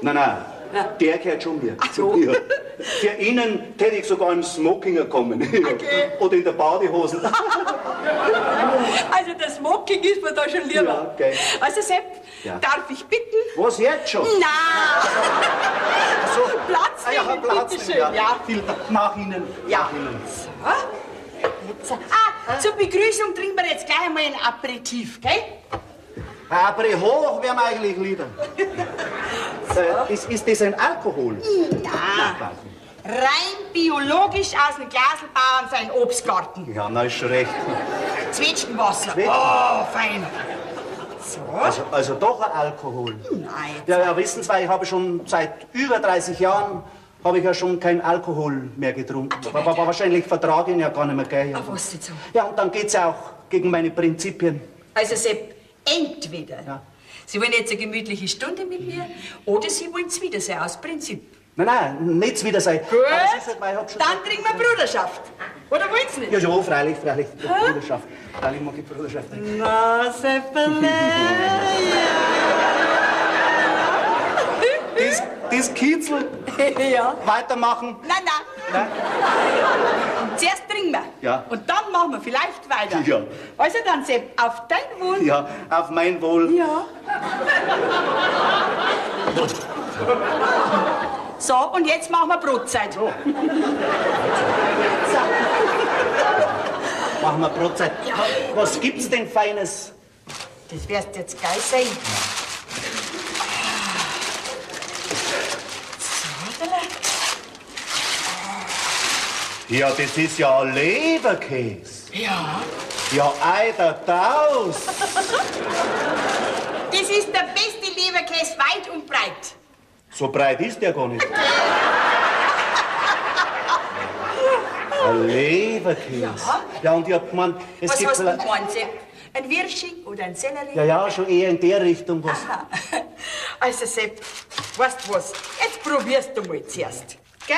Nein, nein, Ja. der gehört schon mir. Ach so. Ja. Für Ihnen hätte ich sogar im Smoking kommen. Okay. Oder in der Badehose. Also, der Smoking ist mir da schon lieber. Ja, okay. Also, Sepp, Ja. darf ich bitten? Was jetzt schon? Na! So. Platz Ah, ja, nehmen, Platz bitteschön. nehmen, ja. Ja. Vielen Dank. Nach Ihnen. Ja. Nach Ihnen. So. Jetzt, ah, zur Begrüßung trinken wir jetzt gleich einmal ein Aperitif, gell? Apri hoch wäre mir eigentlich lieber. Ist das ein Alkohol? Na, rein biologisch aus dem Glaselbauern sein Obstgarten. Ja, na ist schon recht. Zwetschgenwasser. Zwetschgen. Oh, fein. So? Also doch ein Alkohol. Nein. Ja, ja, wissen Sie, weil ich habe schon seit über 30 Jahren habe ich ja schon kein Alkohol mehr getrunken. Aber wahrscheinlich vertrage ich ihn ja gar nicht mehr, gell? Ach, was denn so? Ja, und dann geht's ja auch gegen meine Prinzipien. Also Sepp, entweder Ja. Sie wollen jetzt eine gemütliche Stunde mit mir oder Sie wollen's wieder sein, aus Prinzip. Nein, nein, nichts wieder sein. Gut, Aber es ist halt, weil ich hab schon dann trinken wir Bruderschaft. Oder wollen Sie nicht? Ja, ja, freilich, freilich. Bruderschaft. Freilich mag ich Bruderschaft. Na, Seppele. Das Kitzel. Ja. Weitermachen. Nein, nein. Zuerst trinken wir. Ja. Und dann machen wir vielleicht weiter. Ja. Also dann, Sepp, auf dein Wohl. Ja, auf mein Wohl. Ja. So, und jetzt machen wir Brotzeit. So. Machen wir Brotzeit. Ja. Was gibt's denn Feines? Das wirst du jetzt geil sehen. So, Adela. Ja, das ist ja Leberkäse. Ja. Ja, eider Daus. Das ist der beste Leberkäse weit und breit. So breit ist der gar nicht. Ein Leberkäse. Ja. Ja, und ich hab gemeint, es Was gibt hast du vielleicht... gemeint, Sepp? Ein Wirsching oder ein Sellerie? Ja, ja, schon eher in der Richtung was. Aha. Also Sepp, weißt du was? Jetzt probierst du mal zuerst, gell?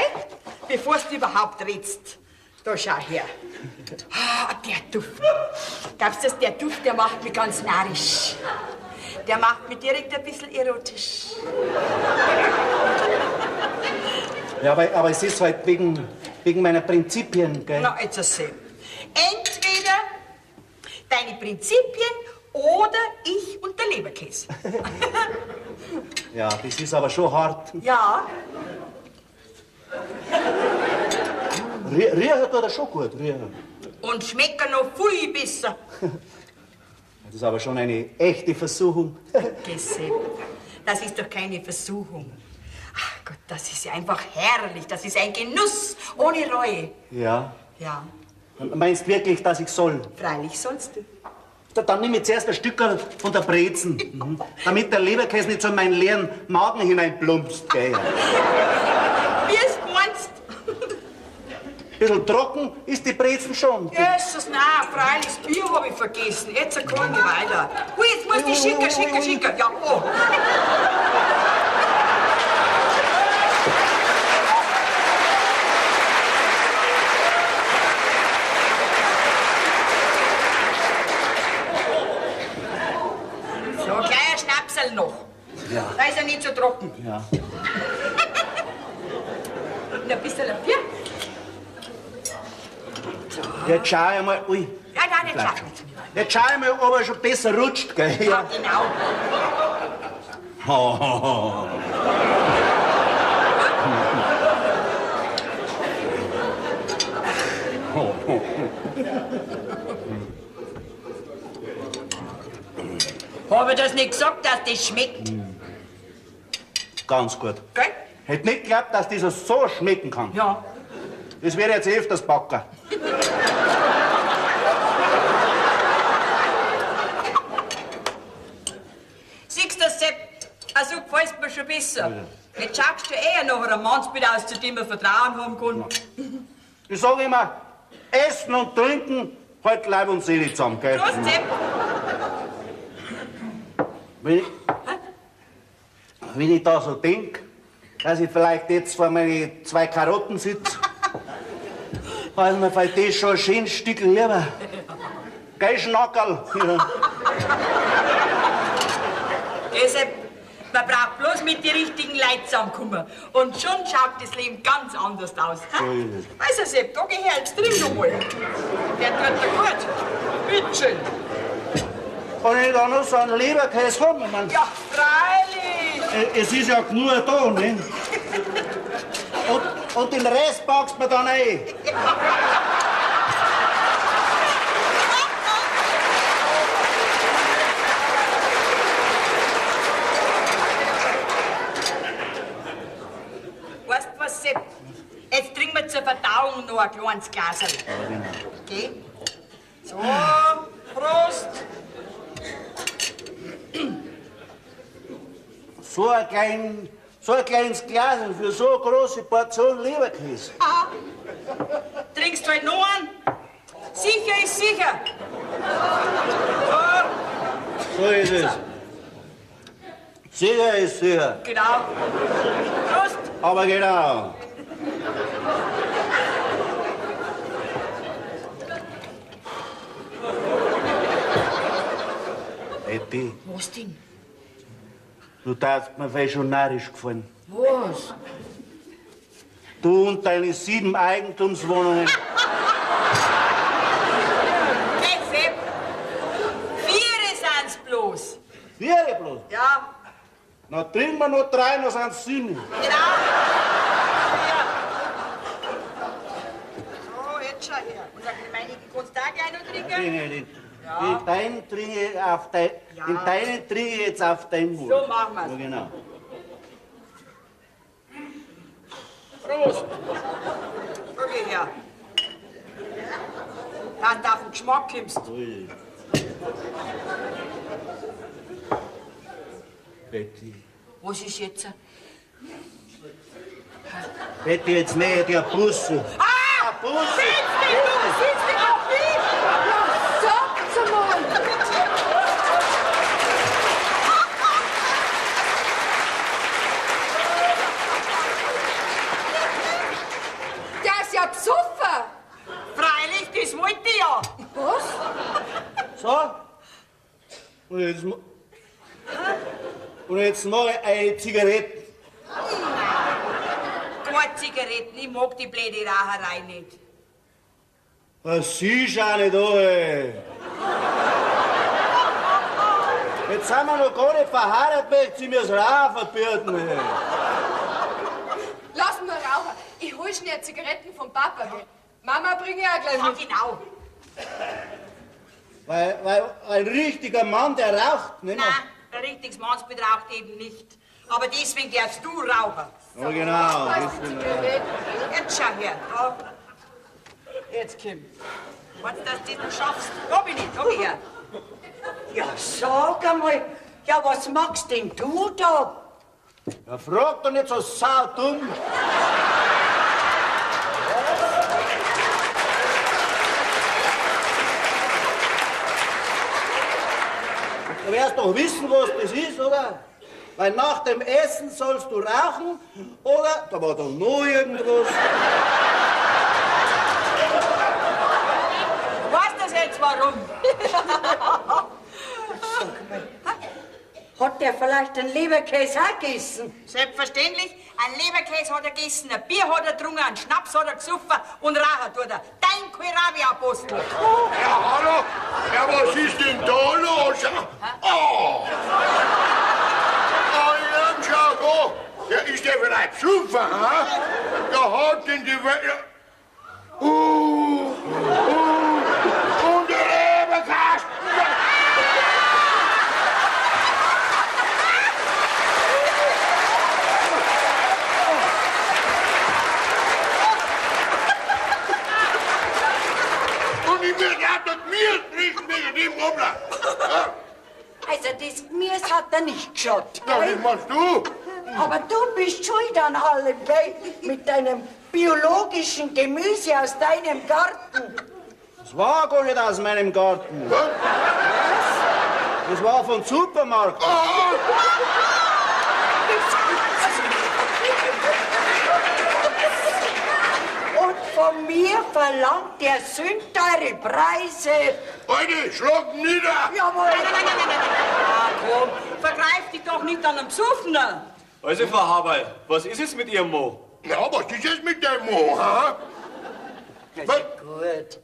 Bevor du überhaupt redst. Da schau her. Ah, der Duft. Glaubst du, dass der Duft, der macht mich ganz narrisch. Der macht mich direkt ein bisschen erotisch. Ja, aber es ist halt wegen meiner Prinzipien, gell? Na, jetzt Sepp. Entweder deine Prinzipien oder ich und der Leberkäse. Ja, das ist aber schon hart. Ja. Riechen tut er schon gut, riechen. Und schmecken noch viel besser. Das ist aber schon eine echte Versuchung. Geh, Sepp, das ist doch keine Versuchung. Ach Gott, das ist ja einfach herrlich. Das ist ein Genuss ohne Reue. Ja. Ja, Und meinst wirklich, dass ich soll? freilich sollst du. Dann nehme ich zuerst ein Stück von der Brezen, damit der Leberkäse nicht so in meinen leeren Magen hineinplumpst. Gell? Wie es meinst. Bisschen trocken ist die Brezen schon. Jesus, nein, freilich, das Bier hab ich vergessen. Jetzt kann ich weiter. Hui, jetzt muss ich schicken, schicken. Ja, oh. So, gleich ein Schnapsel noch. Ja. Da ist er nicht so trocken. Ja. Und ein bisschen ein Bier. Jetzt schau ich mal. Ui. Ja, nein, nicht Bleibt schau. schon. Jetzt schau ich mal, ob er schon besser rutscht, gell? Ja, genau. Habe ich das nicht gesagt, dass das schmeckt? Ganz gut. Gell? Hätte nicht geglaubt, dass das so schmecken kann. Ja. Das wäre jetzt öfters backen. Siehst du, Sepp, also gefällt's mir schon besser. Jetzt schaust du eher nach einem Mannsbild aus, zu dem man Vertrauen haben kann. Ich sage immer, Essen und Trinken halt Leib und Seele zusammen, gell? Prost, Sepp. Wenn ich da so denk, dass ich vielleicht jetzt vor meine 2 Karotten sitze, also mir fällt das schon ein schönes Stück lieber. Gell, Schnackerl? Ja. Gell, Sepp, man braucht bloß mit den richtigen Leuten zusammenkommen. Und schon schaut das Leben ganz anders aus. So ist es. Also, Sepp, da geh her, jetzt trink noch mal. Der tut dir gut. Bitteschön. Kann ich da noch so einen Leberkäse haben? Ich mein, Ja, freilich. Es ist ja genug da, ne? Und den Rest packst du mir dann ein. Weißt du was, Sepp? Jetzt trinken wir zur Verdauung noch ein kleines Glaserl. Okay? So, Prost. So ein kleines Glas für so eine große Portion Leberkäse. Ah. Trinkst du halt noch einen? Sicher ist sicher. So ist es. Sicher ist sicher. Genau. Prost. Aber genau. Betty. Was denn? Du darfst mir vielleicht schon narrisch gefallen. Was? Du und deine 7 Eigentumswohnungen. Hey, Sepp. 4 sind's bloß. 4 bloß? Ja. Na, trinken wir noch 3, noch sind's 7. Genau. Ja. So, jetzt schau her. Und sag, meine, kannst du auch gleich noch trinken? Ja, nee. Ja. Den deinen trinke ich auf dein, Ja. Den deinen trinke ich jetzt auf dein Wohl. So machen wir's. Ja, genau. Prost. Okay, her. Dass du auf den Geschmack kommst. So ist es. Betty. Was ist jetzt? Betty, jetzt näher dir Busse. Ah! Busse! Sitz dich, du! Sitz dich auf mich! Sag's einmal! Der ist ja besoffen! Freilich, das wollte ich ja! Was? So. Und jetzt mach ich eine Zigarette. Nein, keine Zigaretten, ich mag die blöde Raucherei nicht. Das siehst du auch nicht, ey. Jetzt sind wir noch gar nicht verheiratet, möchte sie mir das Rauchen verbieten, ey. Lass nur rauchen. Ich hol schnell Zigaretten vom Papa. Gell? Mama bringe ich auch gleich Ja, mit. genau. Weil ein richtiger Mann, der raucht, nicht? Nein, ein richtiges Mannsbild raucht eben nicht. Aber deswegen darfst du rauchen. Ja, genau. Was die Zigaretten? Jetzt schau her. Da. Jetzt, Kim. Meinst du, dass du das noch schaffst? Da bin ich, da geh her. Ja, sag einmal, ja, was machst denn du da? Ja, frag doch nicht so saudumm. Du wirst doch wissen, was das ist, oder? Weil nach dem Essen sollst du rauchen, oder? Da war doch noch irgendwas. Weißt du das jetzt warum? Sag mal, hat der vielleicht einen Leberkäse auch gegessen? Selbstverständlich. Ein Leberkäse hat er gegessen, ein Bier hat er getrunken, einen Schnaps hat er gesoffen und rauchen tut er. Dein Kohlrabi-Apostel. Ja, hallo? Ja, was ist denn da los? Oh! Oh, ja, schau da. Ja, ist der vielleicht besoffen, hä? Da hat denn die Welt... Und der Leberkasten! Und ich mir grad das Bier trinken wegen dem Obler. Also das Gemüse hat er nicht geschaut. Ja, gell? was machst du? Aber du bist schuld an allem, gell? Mit deinem biologischen Gemüse aus deinem Garten. Das war gar nicht aus meinem Garten. Was? Das war vom Supermarkt. Ah! Und von mir verlangt der sündteure Preise. Alte, schlag nieder! Jawohl. Nein, nein, nein, nein, nein, nein. Ah, komm, vergreif dich doch nicht an einem Besoffenen. Also, Frau Haberl, was ist es mit Ihrem Mo? Ja, was ist jetzt mit dem Mo, hä? Ja, ist ja gut.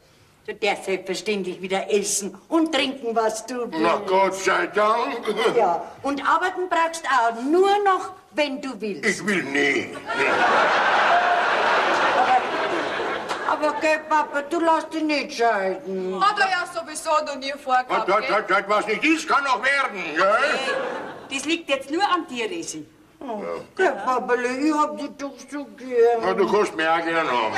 Du darfst selbstverständlich wieder essen und trinken, was du willst. Na, Gott sei Dank. Ja, und arbeiten brauchst auch nur noch, wenn du willst. Ich will nie. Aber gell, Papa, du lässt dich nicht scheiden. Hat er ja sowieso noch nie vorgehabt, Was, gell? was, was nicht ist, kann auch werden, gell? Das liegt jetzt nur an dir, Resi. Oh, gell, Papale, ich hab dich doch so gern. Na, du kannst mir auch gern haben.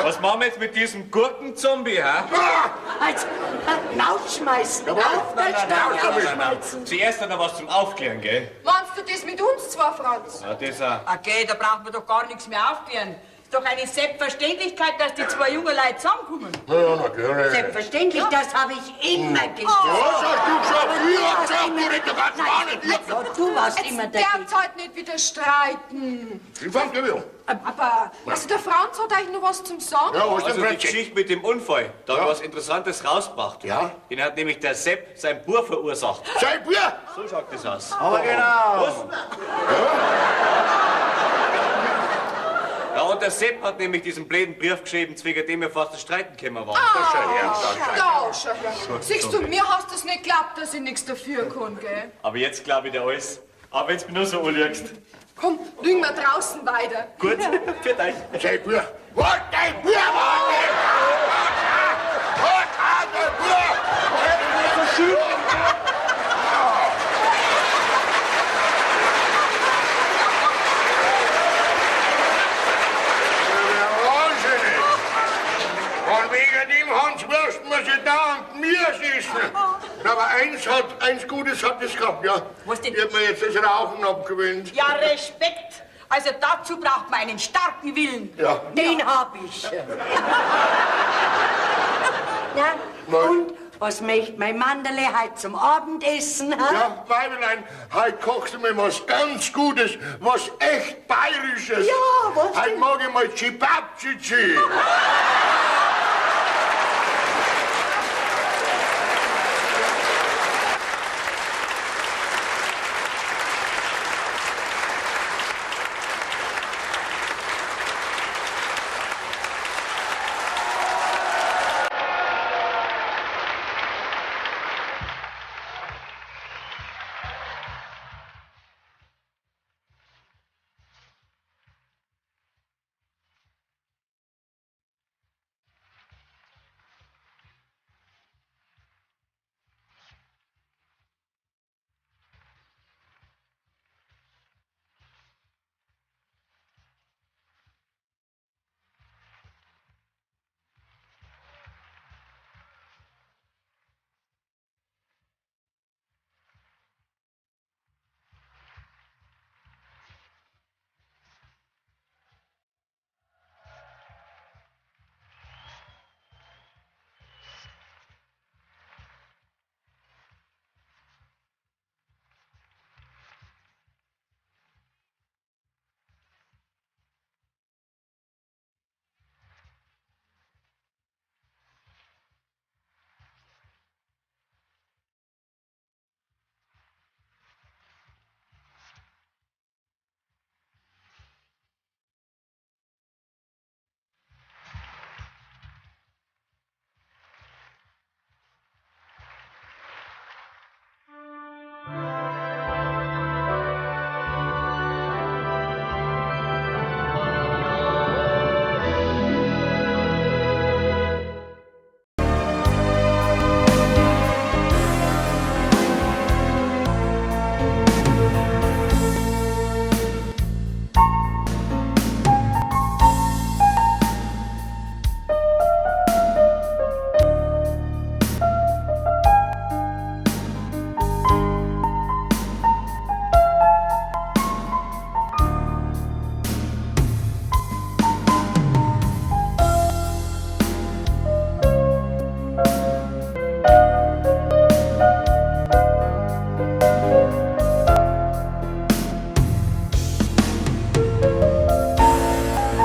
Was machen wir jetzt mit diesem Gurkenzombie, hä? Ah! Also, Rausschmeißen. Jawohl. Auf der Nein, nein, Stelle nein, nein, nein. rausschmeißen. Zuerst dann noch was zum Aufklären, gell? Meinst du das mit uns zwei, Franz? Ja, das auch. Okay, da braucht man doch gar nichts mehr aufklären. Ist doch eine Selbstverständlichkeit, dass die zwei jungen Leute zusammenkommen. Ja, ja, natürlich. Selbstverständlich, das habe ich immer gesagt. Was hast du gesagt? Aber Ich du hab warst gesagt, immer- du redest doch ganz gar nicht. Ja, du warst Jetzt immer dagegen. darfst halt nicht wieder streiten. Ich fang gleich an. Aber, also der Franz hat eigentlich noch was zum Sagen. Ja, was denn, Also die Franzi? Geschichte mit dem Unfall, da Ja. hab ich was Interessantes rausgebracht. Ja. Den hat nämlich der Sepp, sein Bub, verursacht. Sein Bub? So schaut das aus. Aber genau. Was? Ja, und der Sepp hat nämlich diesen blöden Brief geschrieben, wegen dem wir fast zu streiten gekommen waren. Das schau her, das schau her. Da, schau her. Siehst du, mir hast du's nicht geglaubt, dass ich nichts dafür kann, gell? Aber jetzt glaube ich dir alles. Auch wenn's mir nur so anlügst. Komm, lügen wir draußen weiter. Gut, für euch. Sein Bub. Was, dein Bub war das? Was hat dein Bub? Wahnsinnig! Von wegen dem Hans Wurst muss ich dauernd mir schießen. Aber eins Gutes hat es gehabt, ja. Was denn? Ich hab mir jetzt das Rauchen abgewöhnt. Ja, Respekt. Also dazu braucht man einen starken Willen. Ja. Den hab ich. Na, und was möchte mein Manderle heute zum Abendessen? Ha? Ja, Weibelein, heute kochst du mir was ganz Gutes, was echt Bayerisches. Ja, was Heute denn? mag ich mal Cevapcici.